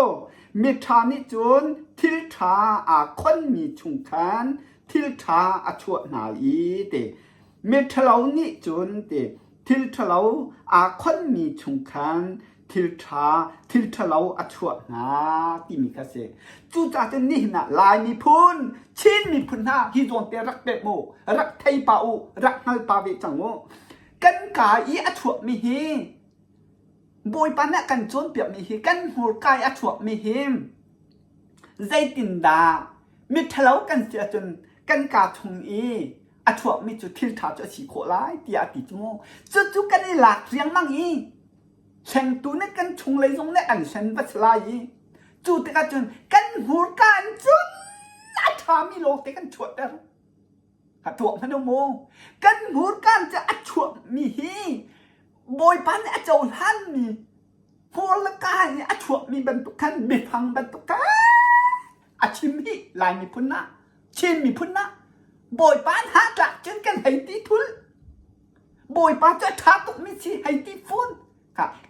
Speaker 1: Miṭha nih cun thil ṭha aa khonmi chung khan thil ṭha a chuah hna i ti. Miṭhalo nih cun ti thil ṭhalo aa khonmi chung khan thil ṭha thil ṭhalo a chuah hna timi kha si. Cucaah cun nihin ah Lai miphun, Chin miphun hna hi zawn te rak pek mu, rak thei pa u, rak hngal pa ve cang u. Kan kaa i a chuakmi hi Bawipa nih a kan cawnpiakmi hi kan hmurka i a chuakmi hi zeitindah miṭhalo kan si ahcun kan kaa chung i a chuakmi cu thil ṭha cu a si khawh lai tiah a ti cu mu. Cucu kan i lak riangmang i hlengtu nih kan chunglei zong nih an hlen va si lai i cu tikah cun kan hmurka in cun a ṭhami lawngte kan chuahter. A tuah hmanh u mu. Kan hmurka in cu a chuahmi hi Bawipa nih a cohlanmi hmur le ka i a chuakmi bantuk khan biafang bantuk khan a chim hi Lai miphun ah Chin miphun ah Bawipa hna tlak cun kan hei ti thul. Bawipa cu a ṭha tukmi si hei ti fawn.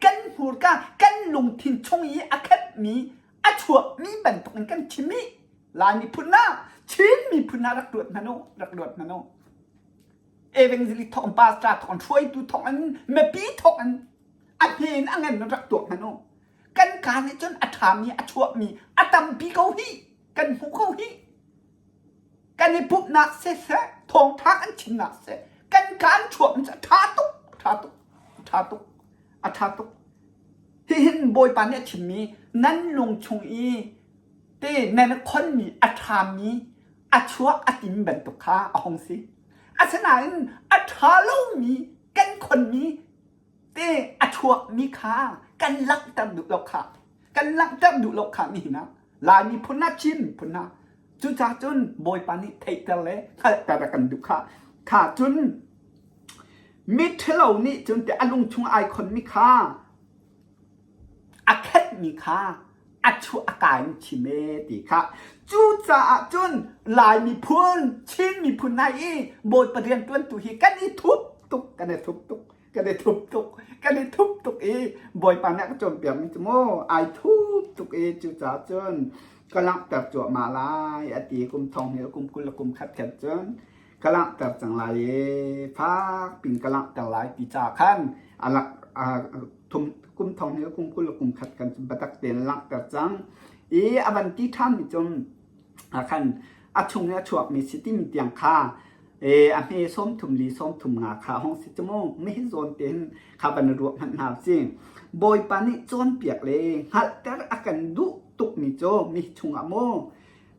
Speaker 1: Kan hmurka kan lungthin chung i a khatmi a chuakmi bantuk in kan chim i Lai miphun ah Chin miphun ah rak ruat hmanh u rak ruat hmanh u. Evangelist thawk in pastor thawk in hruaitu thawk in mipi thawk in a hme in a ngan rak tuak hmanh u. Kan kaa nih cun a ṭhami a chuahmi a tampi ko hi kan hmu ko hi. Kan i pumhnak siseh thawngṭha kan chimnak siseh kan kaan chuahmi cu a ṭha tuk a ṭha tuk a ṭha tuk a ṭha tuk. Hihin Bawipa nih a chimmi nan lung chung i te nan khonmi a ṭhami a chuak a tim bantuk kha a hung si. Asinain a ṭha lomi kan khonmi te a chuakmi kha kan langhter duh lo kha kan langhter duh lo kha nihin ah Lai miphun ah Chin miphun ah cucaah cun Bawipa nih theihter le hngalhter a kan duh kha kha cun miṭhalo nih cun te a lung chung ai khonmi kha a khetmi kha a chuah a kai in chim e ti kha cucaah cun Lai miphun Chin miphun hna i Bawipa rianṭuantu hi kan i thup tuk kan i thup tuk kan i thup tuk kan i thup tuk i Bawipa nih a ka cawnpiakmi cu mu ai thup tuk i cucaah cun ka langhter cuahmah lai a ti kum thong hnih kum 20 le kum khat khat cun ka langhter cang lai i fak pin ka langhter lai ti ca khan a lak thum kum thong hnih kum 20 le kum khat kan cu biatak tein langhter cang i a van ti ṭhan mi cun khan a chung i a chuakmi si timi tiang kha a hme 30 li 30 nga kha hong si cu mu mi hi zawn tein kha van ruah hmanh hna si Bawipa nih cawnpiak le hngalhter a kan duh tukmi cu mi chungah mu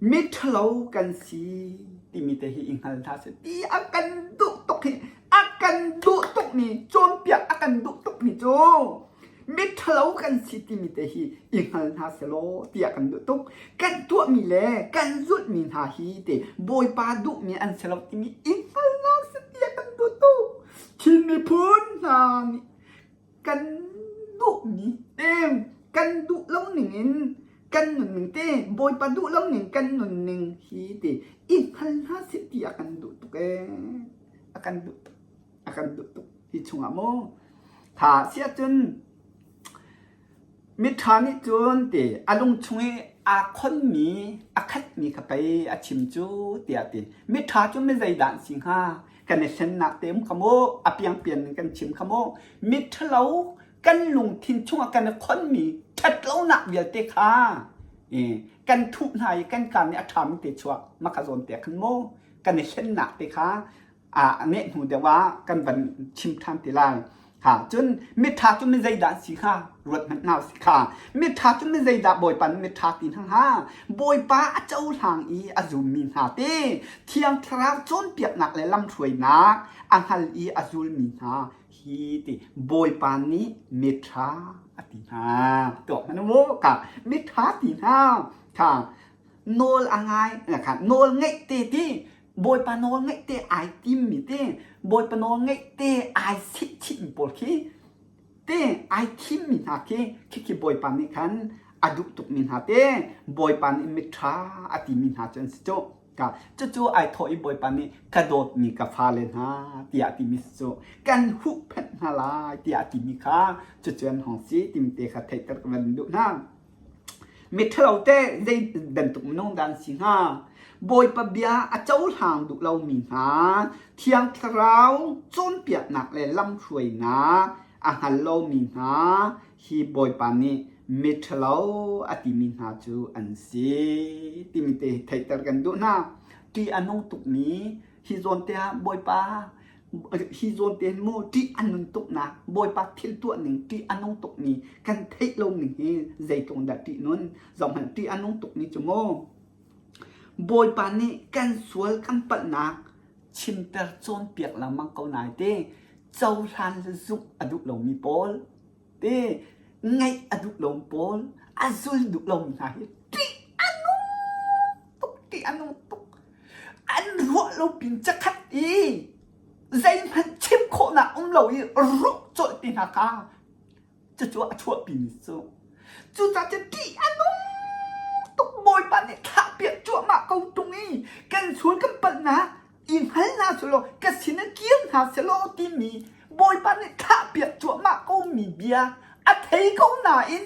Speaker 1: miṭhalo kan si timi te hi i hngal hna seh ti a kan duh tuk hi a kan duh tukmi cawnpiak a kan duh tukmi cu miṭhalo kan si timi te hi i hngal hna selaw tiah kan duh tuk kan tuahmi le kan zulhmi hna hi te Bawipa duhmi an si lo timi i hngal hna seh tiah kan duh tuk Chin miphun hna nih kan duhmi te kan duh lo ning in kan nunning te Bawipa duh lo ning kan nunning hi te i hngal hna seh ti a kan duh tuk ee a kan duh tuk a kan duh tuk hi chungah maw tha si ahcun miṭha nih cun ti a lung chung i aa khonmi a khatmi kha pei a chim cu tiah ti miṭha cu mi zeidah an si hnga kan i hlennak te um kha mu a piangpian in kan chim kha mu miṭhalo kan lungthin chungah kan i khonmi ṭhatlonak vialte kha kan thuh hna i kan kaan nih a ṭhami te chuak maka zawn te khan mu kan i hlennak te kha a neh hnu deuh ah kan van chim ṭhan te lai. Ha cun miṭha cu mi zeidah an si hnga ruat hmanh hna usih kha miṭha cu mi zeidah Bawipa nih miṭha ti hna hnga Bawipa a cohlang i a zummi hna te Thiang Thlarau cawnpiaknak le lamhruainak a hngal i a zulmi hna hi ti Bawipa nih miṭha a ti hna tuak hmanh u ka miṭha ti hna kha. Nawl a ngai kha nawl ngeih te ti Bawipa nawl ngeih te ai timmi te Bawipa nawl ngeih te ai sih chihmi pawl khi te ai thimmi hna khi khikhi Bawipa nih khan a duh tukmi hna te Bawipa nih miṭha a timi hna cu an si cu. Ka cucu ai thawh i Bawipa nih ka dawtmi ka fale hna tiah a timi cu kan huhphenh hna lai tiah a timi kha cucu an hong si timi te kha theihter ka van duh hna. Miṭhalo te zei bantuk minung dah an si hnga? Bawipa bia a cohlang duh lomi hna, Thiang Thlarau cawnpiaknak le lamhruainak a hngal lomi hna hi Bawipa nih miṭhalo a timi hna cu an si timi te hi theihter kan duh hna. Ṭih a nung tukmi hi zawn te ah Bawipa hi zawn te hin mu ṭih a nun tuknak Bawipa thil tuah ning ṭih a nung tukmi kan theih lo ning hi zeitluk dah ṭih nun zohhmanh ṭih a nung tukmi cu mu Bawipa nih kan sual kan palhnak chimter cawnpiak lengmang ko nai te cohlan le zumh a duh lomi pawl te ngaih a duh lomi pawl a zul duh lomi hna hi ṭih a nung tuk ṭih a nung tuk an ruah lo pin cakhat i zeihmanh chim khawhnak um lo i ruh colh ti hna kha cucu a chuahpimi cu cucaah cun ṭih a nung tuk Bawipa nih thlahpiak cuahmah ko ṭung i kan sual kan palhnak i hngal hna selaw ka sin ah kir hna selaw timi Bawipa nih thlahpiak cuahmah komi bia a thei ko nain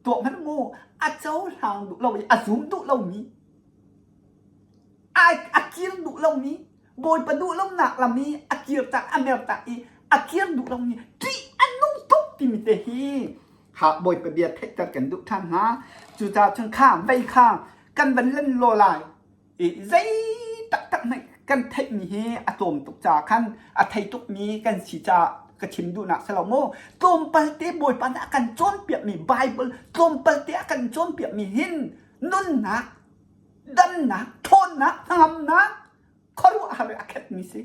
Speaker 1: tuah hmanh mu a cohlang duh lo i a zum duh lomi a kir duh lomi Bawipa duh lonak lam i a kir tak a mer tak i a kir duh lomi ṭih a nung tuk timi te hi ha Bawipa bia theihter kan duh ṭhan hna cucaah cun kha vei kha kan van len law lai i zei taktak hmanh kan theihmi hi a tlawm tuk caah khan a thei tukmi kan si caah ka chim duhnak si lo mu tlawmpal te Bawipa nih a kan cawnpiakmi Bible tlawmpal te a kan cawnpiakmi hin nunnak damnak ṭhawnnak hnangamnak khuaruahhar a khatmi si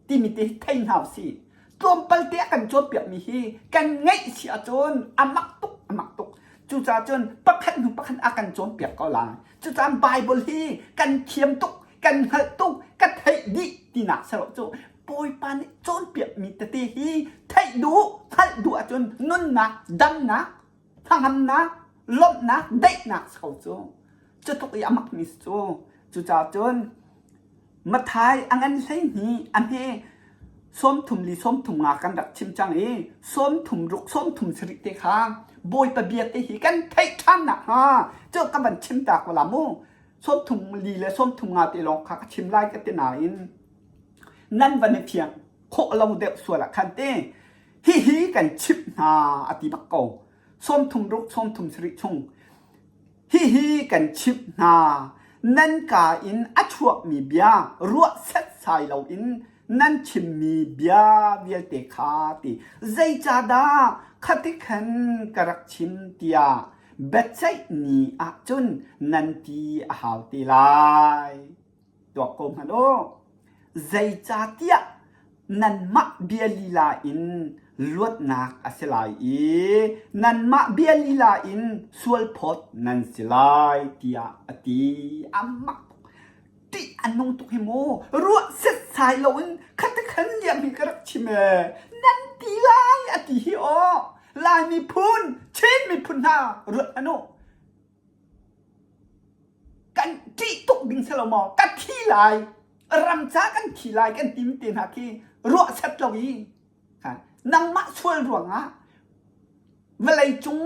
Speaker 1: timi te thei hna usih tlawmpal te a kan cawnpiakmi hi kan ngeih si ahcun a mak tuk a mak tuk cucaah cun pakhat hnu pakhat a kan cawnpiak ko lai cucaah Bible hi kan thiam tuk kan hngalh tuk ka theih dih tinak si lo cu Bawipa nih cawnpiakmi tete hi theih duh hngalh duh ahcun nunnak damnak hnangamnak lawmhnak daihnak si ko cu cu tluk i a makmi si cu cucaah cun Mathai a ngan 12 a hme 33 35 kan rak chim cang i 36 37 te kha Bawipa bia te hi kan theih ṭhan nakhnga cu ka van chim ta ko la mu 34 le 35 te lawng kha ka chim lai ka ti nain nan van i fiang khawh lo deuh sual ah khan te hihi kan chimh hna a ti bak ko 36 37 chung Hihi kan chimh hna, nan kaa in a chuakmi bia ruah setsai loin nan chimmi bia vialte kha ti. Zeicahdah khati khan ka rak chim tiah biaceih ni ah cun nan ti a hau te lai. Tuak ko hmanh u. Zeicahtiah nanmah bia lila in luatnak a si lai i nanmah bia lila in sualphawt nan si lai tiah a ti. A mak tuk. Ṭih a nung tuk hi mu. Ruah setsai loin khati khan liam hi ka rak chim ee. Nan ti lai a ti hi aw. Lai miphun, Chin miphun hna ruat hmanh u. Kan ṭih tuk ding si lo maw? Ka thi lai, ram ca kan thi lai kan tim te hna khi ruah set lo i nangmah sual ruangah vawleicung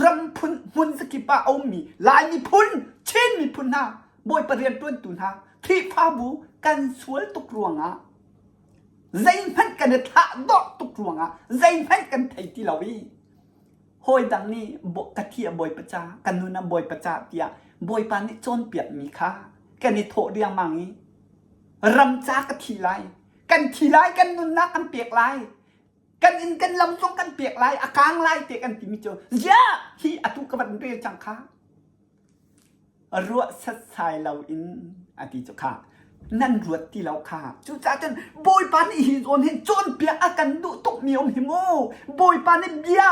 Speaker 1: ram phun hmun zakip ah a ummi Lai miphun, Chin miphun hna, Bawipa rianṭuantu hna, Khrihfabu kan sual tuk ruangah zeihmanh kan i thlah dawh tuk ruangah zeihmanh kan thei ti lo i Hawi dang nih ka thi a Bawipa ca, ka nun a Bawipa ca tiah Bawipa nih cawnpiakmi kha kan i thawh riangmang i ram ca ka thi lai, kan thi lai, kan nunnak kan pek lai, kan inn kan lam zong kan pek lai, a kaang lai te kan timi cu ziah hi atu ka van rel cang kha. Ruah setsai loin a ti cu kha nan ruat ti lo kha. Cucaah cun Bawipa nih hi zawn hin cawnpiak a kan duh tukmi um hi mu. Bawipa nih bia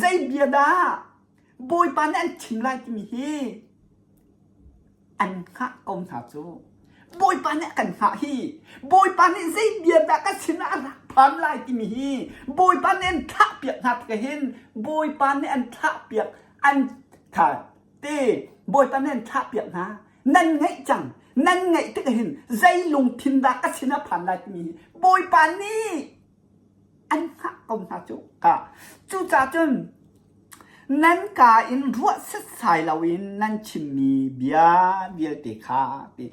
Speaker 1: zei bia dah Bawipa nih an chim lai timi hi. An hngah ko hna cu. Bawipa nih a kan hngah hi. Bawipa nih zei bia dah ka sinah a rak phan lai timi hi Bawipa nih an thlahpiak hna tikah hin Bawipa nih an thlahpiak an tha te Bawipa nih an thlahpiak hna. Nan ngaih cang. Nan ngaih tikah hin zei lungthin dah ka sinah phan lai timi hi Bawipa nih an hngah ko hna cu. Ka cucaah cun Nan kaa in ruah setsai loin nan chimmi bia vialte kha ti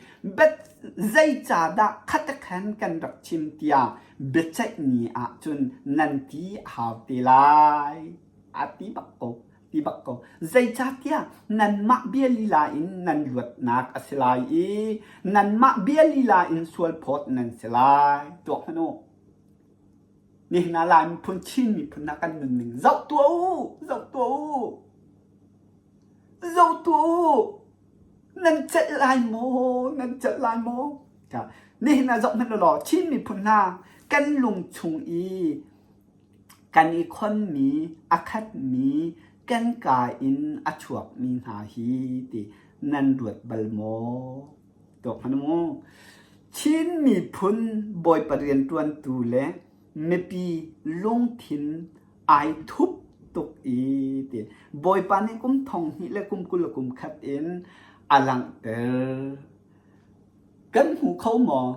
Speaker 1: zeicahdah khatekhan kan rak chim tiah biaceih ni ah cun nan ti a hau te lai. A ti bak ko, ti bak ko. Zeicahtiah nanmah bia lila in nan luatnak a si lai i nanmah bia lila in sualphawt nan si lai. Tuak hmanh u. Nihin ah Lai miphun Chin miphun ah kan nunning zoh tuah u, zoh tuah u. Zoh tuah u. Nan celh lai maw? Nan celh lai maw? Nihin ah zoh hmanh law Chin miphun hna kan lung chung i kan i khonmi, a khatmi, kan kaa in a chuakmi hna hi ti nan ruat bal maw? Tuak hmanh mu. Chin miphun Bawipa rianṭuantu le mipi lungthin ai thup tuk i ti Bawipa nih kum thong hnih le kum 20 le kum khat in a langhter. Kan hmu kho maw?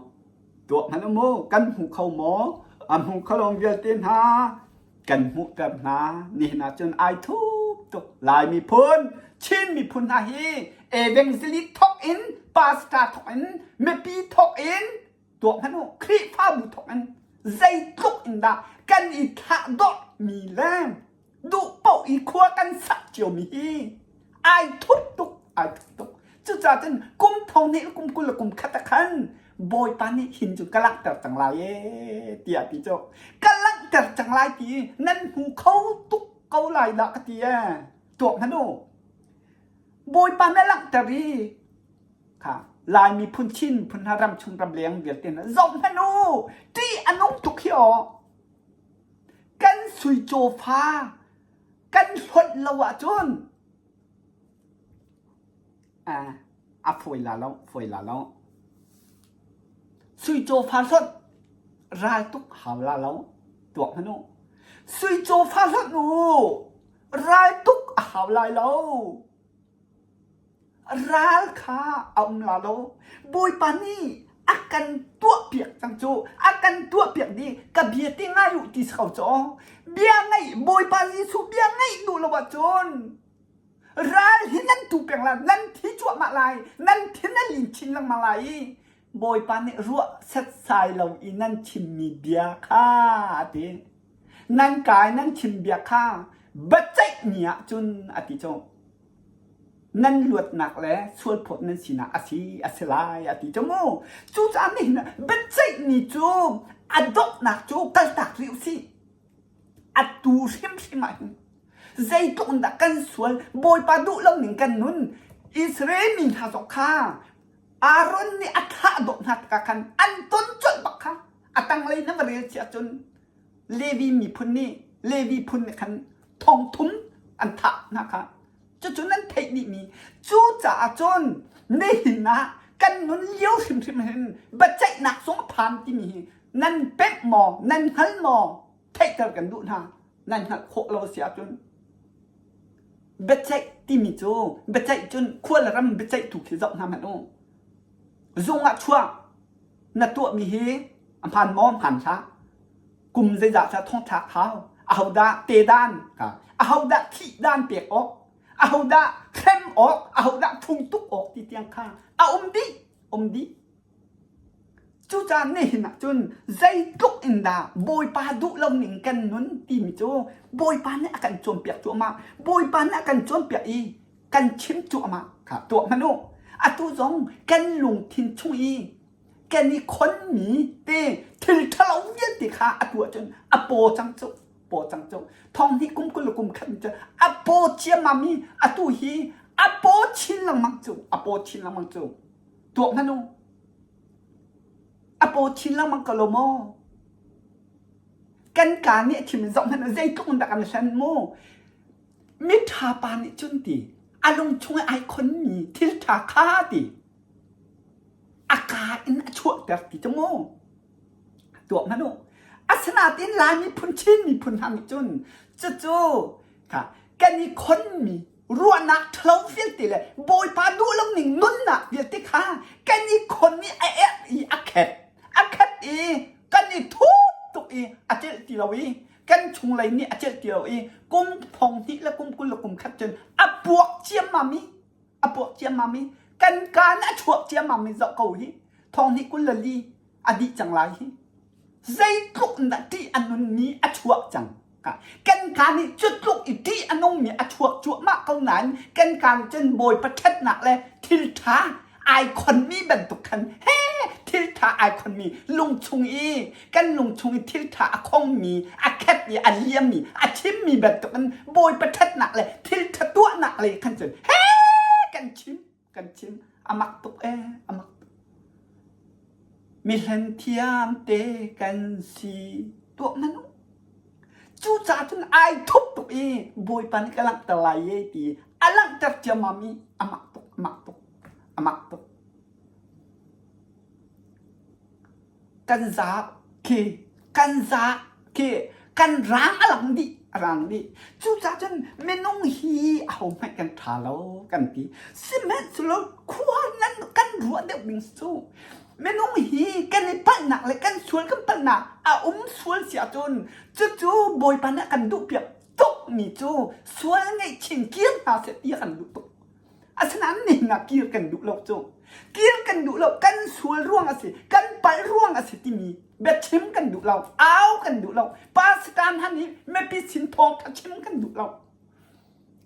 Speaker 1: Tuak hmanh mu. Kan hmu kho maw? A hmu kho lo vialte hna kan hmuhter hna. Nihin ah cun ai thup tuk. Lai miphun, Chin miphun hna hi evangelist thawk in, pastor thawk in, mipi thawk in, tuak hmanh u, Khrihfabu thawk in zeitluk in dah kan i thlah mi le duh paoh i khua kan sak ciomi hi ai thup tuk ai thup tuk cucaah cun kum thong nih kum 20 le kum khat ah khan bawipa nih hin cu ka langhter cang lai ee tiah ti cu ka langhter cang lai ti nan hmu kho tuk ko lai dah ka ti ee tuak hmanh u bawipa na langhter i kha Lai miphun Chin miphun hna ram chung ram leng vialte hna zoh hmanh u ṭih a nung tuk hi aw Kan sui cawfa kan hlonh lo ahcun a fawi la lo, fawi la lo. Sui cawfa hlonh ral tuk hau la lo, tuak hmanh u. Sui cawfa hlonh u, ral tuk a hau lai lo. Ral kha a um la lo. Bawipa nih a kan tuahpiak cang cu. A kan tuahpiak dih. Ka bia te ngai u ti si ko cu. Bia ngaih Bawipa Jesuh bia ngaih duh lo ahcun ral hi nan tu peng lai, nan thi cuahmah lai, nan thin a lin chin lengmang lai i Bawipa nih ruah setsai lo i nan chimmi bia kha a ti. Nan kai nan chim bia kha biaceih ni ahcun a ti cu. Nan luatnak le sualphawt nan sinak a si a si lai a ti cu mu. Cucaah nihin biaceih ni cu a donghnak cu kaltak rih usih. A tu hrimhrim ah hin zeitluk in dah kan sual Bawipa duh lo ning kan nun Israel mi hna zong kha Aaron nih a thlah dawh hna tikah khan an ton colh bak kha a tanglei na va rel si ahcun Levi miphun nih Levi phun nih khan thong thum an thah hna kha cucu nan theih dihmi cucaah cun nihin ah kan nun lio hrimhrim hin biaceihnak zung a phan timi hi nan pemh maw nan hngal maw theihter kan duh hna nan hngalh khawh lo si ahcun biaceih timi cu biaceih cun khua le ram biaceihtu khi zoh hna hmanh u zung ah chuak na tuahmi hi a hmaan maw hmaan hlah kum zeizah dah thongthlak hau ahodah te dan ahodah thih dan pek awk ahodah hrem awk ahodah phung tuk awk ti tiang kha a um dih um dih cucaah nihin ah cun zeitluk in dah Bawipa duh lo ning kan nun timi cu Bawipa nih a kan cawnpiak cuahmah Bawipa nih a kan cawnpiak i kan chim cuahmah kha tuah hmanh u atu zong kan lungthin chung i kan i khonmi te thil ṭhalo vialte kha a tuah cun a paw cang cu paw cang cu thong hnih kum 20 le kum khat cu a paw ciammam i atu hi a paw chin lengmang cu a paw chin lengmang cu tuah hmanh u a paw chin lengmang ko lo maw kan ka nih a chim zoh hmanh zeitluk in dah kan hlen mu Miṭha pa nih cun ti. A lungchung i ai khonmi thil ṭha kha ti a kaa in a chuahter ti cu mu. Tuah hmanh u. Asinain Lai miphun Chin miphun hna nih cun cucu kha kan i khonmi ruahnak ṭhalo vialte le Bawipa duh lo ning nunnak vialte kha kan i khon i a erh i a khet a khat i kan i thup tuk i a celh ti lo i kan chunglei nih a celh ti lo i kum thong hnih le kum 20 le kum khat cun a puak ciammam i a puak ciammam i kan kaan a chuak ciammam i zoh ko hi thong hnih 24 a dih cang lai hi zeitluk in dah ṭih a nunmi a chuak cang kan kaa nih cu tluk i ṭih a nungmi a chuak cuahmah ko nain kan kaa nih cun Bawipa ṭhatnak le thil ṭha ai khonmi bantuk khan he thil ṭha ai khonmi lungchung i kan lungchung i thil ṭha a khongmi a khet i a liammi a chimmi bantuk in Bawipa ṭhatnak le thil ṭha tuahnak lei khan cun he kan chim kan chim a mak tuk ee a mak tuk mihlen thiam te kan si tuah hmanh u cucaah cun ai thup tuk i bawipa nih ka langhter lai ye ti a langhter ciammam i a mak tuk a mak tuk a mak tuk Kan za khi kan za khi kan rang a lang dih a rang dih. Cucaah cun minung hi ahohmanh kan ṭha lo kan ti. Sihmanhsehlaw khua nan kan ruah deuh ding cu minung hi kan i palhnak le kan sual kan palhnak a um sual si ahcun cucu Bawipa nih a kan duhpiak tukmi cu sual ngaihchin kir hna seh ti a kan duh tuk. Asinain nihin ah kir kan duh lo cu. Kir kan duh lo, kan sual ruang a si, kan palh ruang a si timi biachim kan duh lo, au kan duh lo. Pastor hna nih mipi sin thawngṭha chim kan duh lo.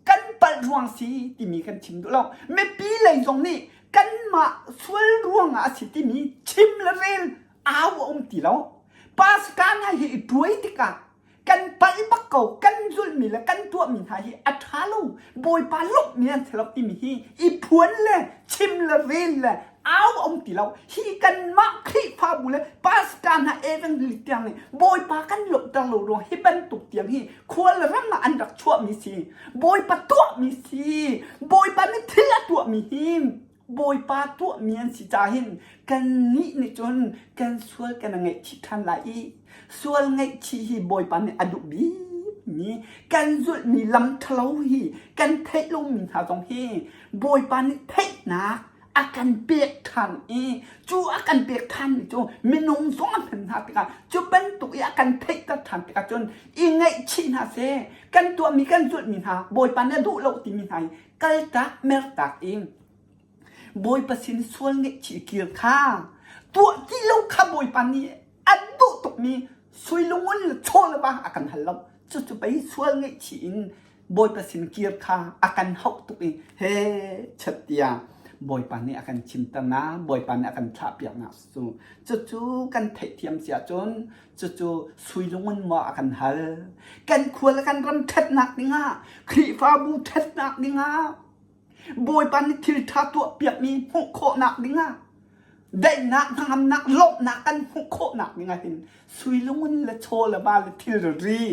Speaker 1: Kan palh ruang si timi kan chim duh lo. Mipi lei zong nih kanmah sual ruang ah a si timi chim le rel au a um ti lo. Pastor hna hi i tuai tikah kan palh bak ko kan zulhmi le kan tuahmi hna hi a ṭha lo bawipa lawmhmi an si lo timi hi i phuan le chim le rel le au a um ti lo hi kanmah Khrihfabu le pastor hna evangelist tiang nih bawipa kan lawmhter lo ruang hi bantuk tiang hi khual ram ah an rak chuahmi si bawipa tuahmi si bawipa nih thil a tuahmi hi Bawipa tuahmi an si ca hin kannih nih cun kan sual kan ngaihchih ṭhan lai i sual ngaihchih hi Bawipa nih a duh bikmi kan zulhmi lam ṭhalo hi kan theih lomi hna zong hi Bawipa nih theihnak a kan pek ṭhan i cu a kan pek ṭhanmi cu minung zong a hman hna tikah cu bantuk i a kan theihter ṭhan tikah cun i ngaihchih hna seh kan tuahmi kan zulhmi hna Bawipa nih a duh lo timi hna hi kaltak mertak in Bawipa sin sual ngaihchih kir kha tuah ti lo kha Bawipa nih a duh tukmi sui lungun le chaw le va a kan hal lo cucu pei sual ngaihchih in Bawipa sin kir kha a kan hauh tuk i he chat tiah Bawipa nih a kan chimter na Bawipa nih a kan thlahpiak na cu cucu kan theihthiam si ahcun cucu sui lungun maw a kan hal kan khua le kan ram ṭhatnak dingah Khrihfabu ṭhatnak dingah Bawipa nih thil ṭha tuahpiakmi hmuh khawhnak dingah daihnak hnangamnak lawmhnak kan hmuh khawhnak dingah hin sui lungun le chaw le va le thilri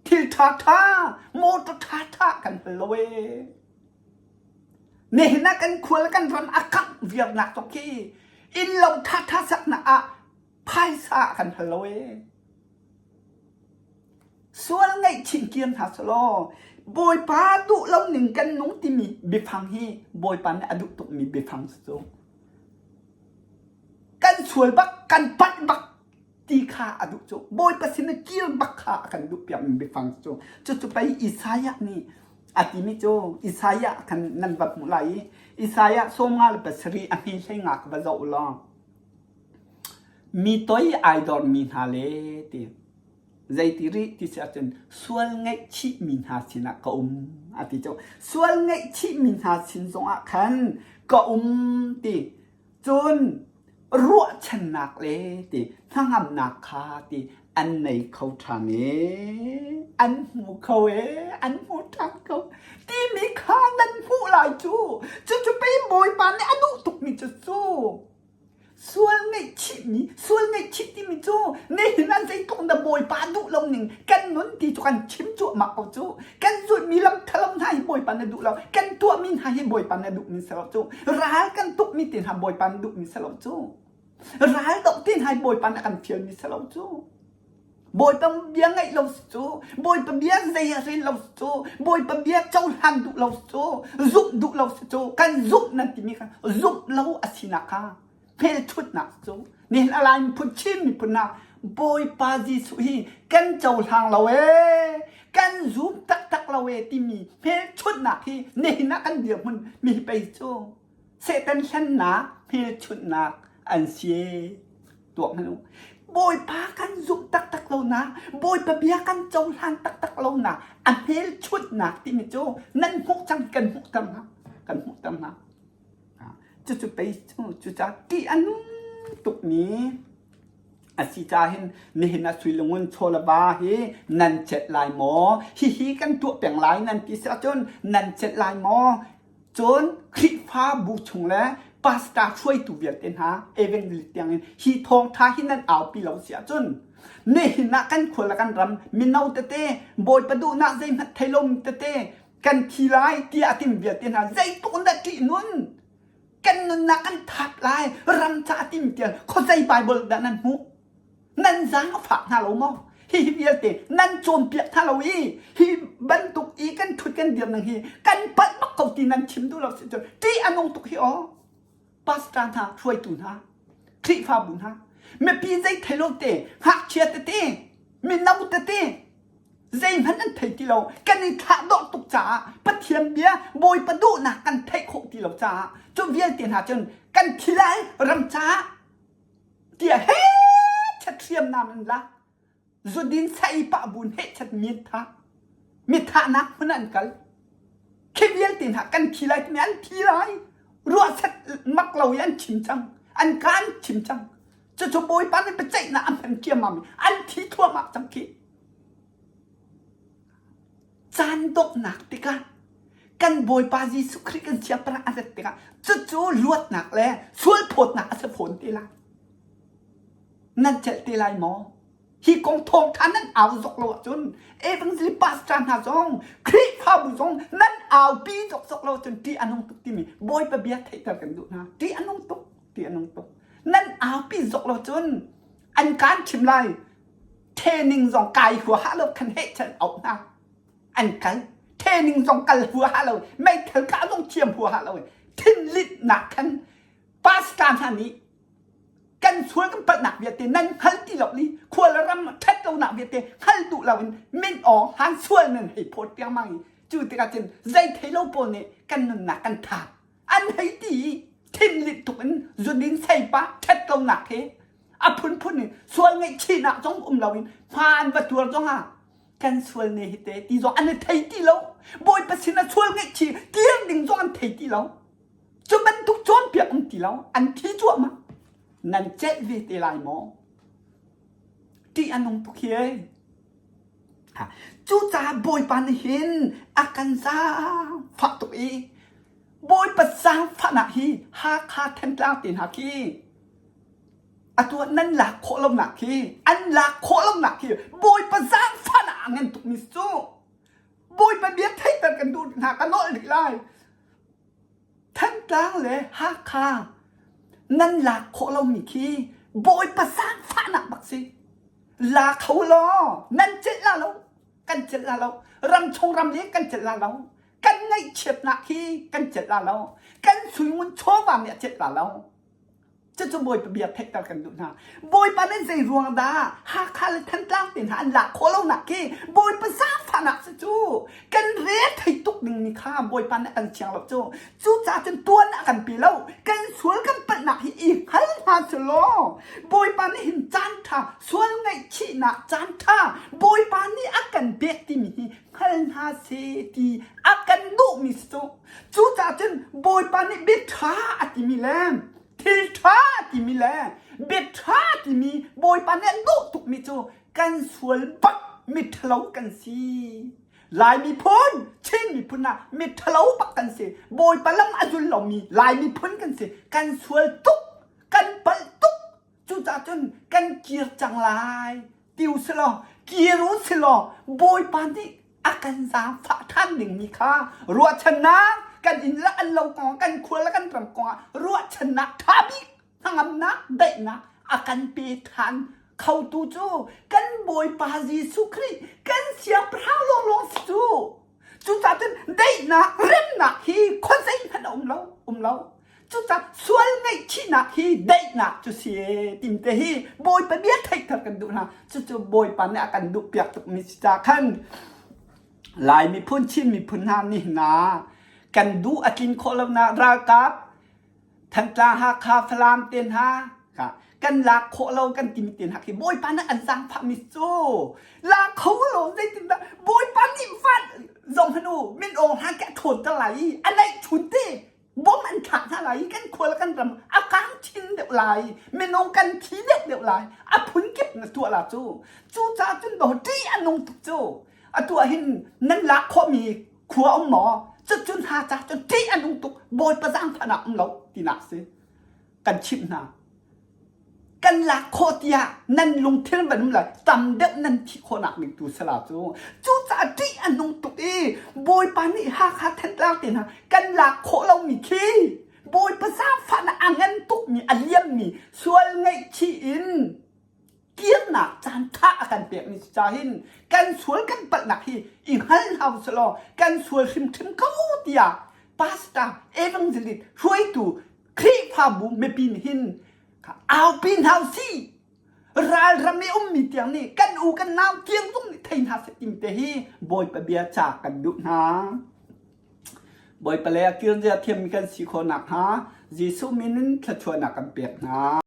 Speaker 1: thil ṭhaṭha motor ṭhaṭha kan hal lo ee nihin ah kan khua le kan ram a kangh viarnak tuk khi innlo ṭhaṭha saknak ah phaisa kan hal lo ee Sual ngaihchih kir hna selaw Bawipa duh lo ning kan nung timi biafang hi Bawipa nih a duh tukmi biafang si cu. Kan sual bak, kan palh bak ti kha a duh cu. Bawipa sin i kir bak kha a kan duh piakmi biafang si cu. Cucu pei Isaiah nih a timi cu Isaiah kan nan va hmuh lai i Isaiah 57 a hme hlei nga ka va zoh u law Mi toi ai dormi hna le ti zeiti rih ti si ahcun sual ngaihchihmi hna sinah ka um a ti cu sual ngaihchihmi hna sin zongah khan ka um ti cun ruahchannak le ti hnangamnak kha ti an nei kho ṭhan ee an hmu kho ee an hmu ṭhan ko timi kha nan hmuh lai cu cucu pei Bawipa nih a duh tukmi cu cu. Sual ngaihchihmi, sual ngaihchih timi cu nihin ah zeitluk na Bawipa duh lo ning kan nun ti cu kan chim cuahmah ko cu. Kan zulhmi lam ṭhalo hna hi Bawipa na duh lo. Kan tuahmi hna hi Bawipa na duhmi si lo cu. Ral kan tukmi te hna Bawipa na duhmi si lo cu. Ral doh te hna hi Bawipa na kan fialmi si lo cu. Bawipa bia ngaih lo si cu, Bawipa bia zei a rel lo si cu, Bawipa bia cohlan duh lo si cu, zumh duh lo si cu, kan zumh nan timi kha zumh lo a sinak kha hmelchunhnak cu nihin a Lai miphun Chin miphun ah Bawipa Jesuh hi kan cohlang lo ee, kan zum taktak lo ee timi hmelchunhnak hi nihin ah kan dirhmun mi hi pei cu Satan hlennak hmelchunhnak an si ee. Tuak hmanh u. Bawipa kan zumh taktak lonak, Bawipa bia kan cohlan taktak lonak, a hmelchunhnak timi cu nan hmuh cang kan hmuhter hna. Kan hmuhter hna. Cucu pei cu cucaah ṭih a nung tukmi a si caah hin nihin ah suilungun chawlava hi nan celh lai maw? Hihi kan tuah peng lai nan ti si ahcun nan celh lai maw? Cun Khrihfabu chung le pastor hruaitu vialte hna evangelist tiangin hi thawngṭha hi nan aupi lo si ahcun nihin ah kan khua le kan ram mino tete Bawipa duhnak zeihmanh thei lomi tete kan thi lai tiah a tim vialte hna zeitluk in dah ṭih nun kan nunnak kan thap lai ram ca a tim tiang khuazei Bible dah nan hmuh Nan zaang a fak hna lo maw? Hihi vialte nan cawnpiak hna lo i hi bantuk i kan ṭhut kan dir ning hi kan palh bak ko ti nan chim duh lo si cun ṭih a nung tuk hi aw. Pastor hna, hruaitu hna, Khrihfabu hna, mipi zei thei lo te, ngakchia tete, mino tete, zeihmanh an thei ti lo. Kan i thlahdorh tuk caah Pathian bia Bawipa duhnak kan theih khawh ti lo caah cu vialte hna cun kan thi lai ram caah tiah hehchat hriamnam in la zudin sai pah bun hehchat mi tha mi thahnak hmun an kal khi vialte hna kan thi lai timi an thi lai ruahsat mak lo i an chim cang an ka an chim cang cucu bawipa nih biaceihnak an hman ciammam an thi thluahmah cang khi caan donghnak tikah kan Bawipa Jesuh Khrih kan siangpahrang a rat tikah cucu luatnak le sualphawtnak a si fawn te lai. Nan celh te lai maw? Hi kong thawngṭha nan au zok lo ahcun evangelist pastor hna zong Khrihfabu zong nan aupi zokzok lo ahcun ṭih a nung tuk timi Bawipa bia theihter kan duh hna. Ṭih a nung tuk, ṭih a nung tuk. Nan aupi zok lo cun an kaan chim lai. Training zong kai huaha lo khan heh chan auh hna. An kal. Training zong kal huaha lo. Meithal kah zong thiam huaha lo. Thinlitnak khan pastor hna nih kan sual kan palhnak vialte nan hngal ti lo li khua le ram ṭhat lonak vialte hngal duh lo in min awng han sual nan hei phawt piangmang i cu tikah cun zei thei lo pawl nih kan nunnak kan thap an hei ti i thinlit tuk in zudin seipa ṭhat lonak he a phunphun in sual ngaihchihnak zong um lo in hma an va tuar zong ah kan sual ne hi te ti zong an i thei ti lo bawipa sin ah sual ngaihchih kir ding zong an thei ti lo cu bantuk cawnpiak um ti lo an thi cuahmah nan celh ve te lai maw ṭih a nung tuk hi ei cucaah bawipa nih hin a kan zaangfah tuk i bawipa zaangfahnak hi Hakha Thantlang te hna khi atu ah nan lak khawh lonak khi an lak khawh lonak khi bawipa zaangfahnak a ngan tukmi cu bawipa bia theihter kan duh hna ka nolh rih lai Thantlang le Hakha nan lak khawh lomi khi bawipa zaangfahnak bak si la kho law nan celh la lo kan celh la lo ram chung ram le kan celh la lo kan ngaihchiatnak hi kan celh la lo kan suingun chawva nih a celh la lo Cucu Bawipa bia theihter kan duh hna. Bawipa nih zei ruang dah Hakha le Thantlang te hna an lak khawh lonak khi Bawipa zaangfahnak si cu kan re thei tuk ding mi kha Bawipa nih kan siang lo cu. Cucaah cun tuan ah kan pe lo. Kan sual kan palhnak hi i hngal hna su law Bawipa nih hin caan ṭha sual ngaihchihnak caan ṭha Bawipa nih a kan pek timi hi hngal hna seh ti a kan duhmi si cu. Cucaah cun Bawipa nih bia ṭha a timi le thil ṭha a timi le bia ṭha a timi Bawipa nih an duh tukmi cu kan sual bak miṭhalo kan si. Lai miphun, Chin miphun ah miṭhalo bak kan si. Bawipa lam a zul lomi Lai miphun kan si. Kan sual tuk, kan palh tuk. Cucaah cun kan kir cang lai ti u si law kir u si law Bawipa nih a kan zaangfah ṭhan dingmi kha ruahchannak kan inn le an lo kong kan khua le kan ram kongah ruahchannak ṭha bik hnangamnak daihnak a kan pe ṭhan khotu cu kan Bawipa Jesuh Khrih kan Siangpahrang lawnglawng si cu. Cucaah cun daihnak remnak hi khuazei hmanh a um lo um lo. Cucaah sual ngaihchihnak hi daihnak cu si ee tim te hi Bawipa bia theihter kan duh hna. Cucu Bawipa nih a kan duh piak tukmi si ca khan Lai miphun Chin miphun hna nih hna kan duh a tlin khawh lonak ralkap Thantlang Hakha Falam te hna kha kan lak khawh lo kan timi te hna khi Bawipa nih an zaangfahmi cu la kho lo zeitindah Bawipa nih van zong hmanh u min awng hlan ke a ṭhawnter lai i a naih chun te bom an thlak hna lai i kan khua le kan ram a kang chin deuh lai minung kan thi deuh deuh lai a phun kip na tuah la cu cucaah cun do ṭih a nung tuk cu atu ah hin nan lak khawhmi khua um maw cucun hna ca cun ṭih a nung tuk bawipa zaangfahnak um lo tinak si kan chimh hna kan lak khawh tiah nan lungthin van um lai tam deuh nan thih khawhnak ding tu sala cu cucaah ṭih a nung tuk i bawipa nih Hakha Thantlang te hna kan lak khawh lomi khi bawipa zaangfahnak a ngan tukmi a liammi sual ngaihchih in kirnak caan ṭha a kan pekmi si ca hin kan sual kan palhnak hi i hngal hna u sih law kan sual hrimhrim ko tiah pastor evangelist hruaitu Khrihfabu mipi nih hin aupi hna usih ralram i ummi tiang nih kan u kan nau tiang zong nih thei hna seh tim te hi Bawipa bia ca kan duh hna. Bawipa le a kirzia thiammi kan si khawh nakhnga Jesuh min in thluachuahnak kan pek hna.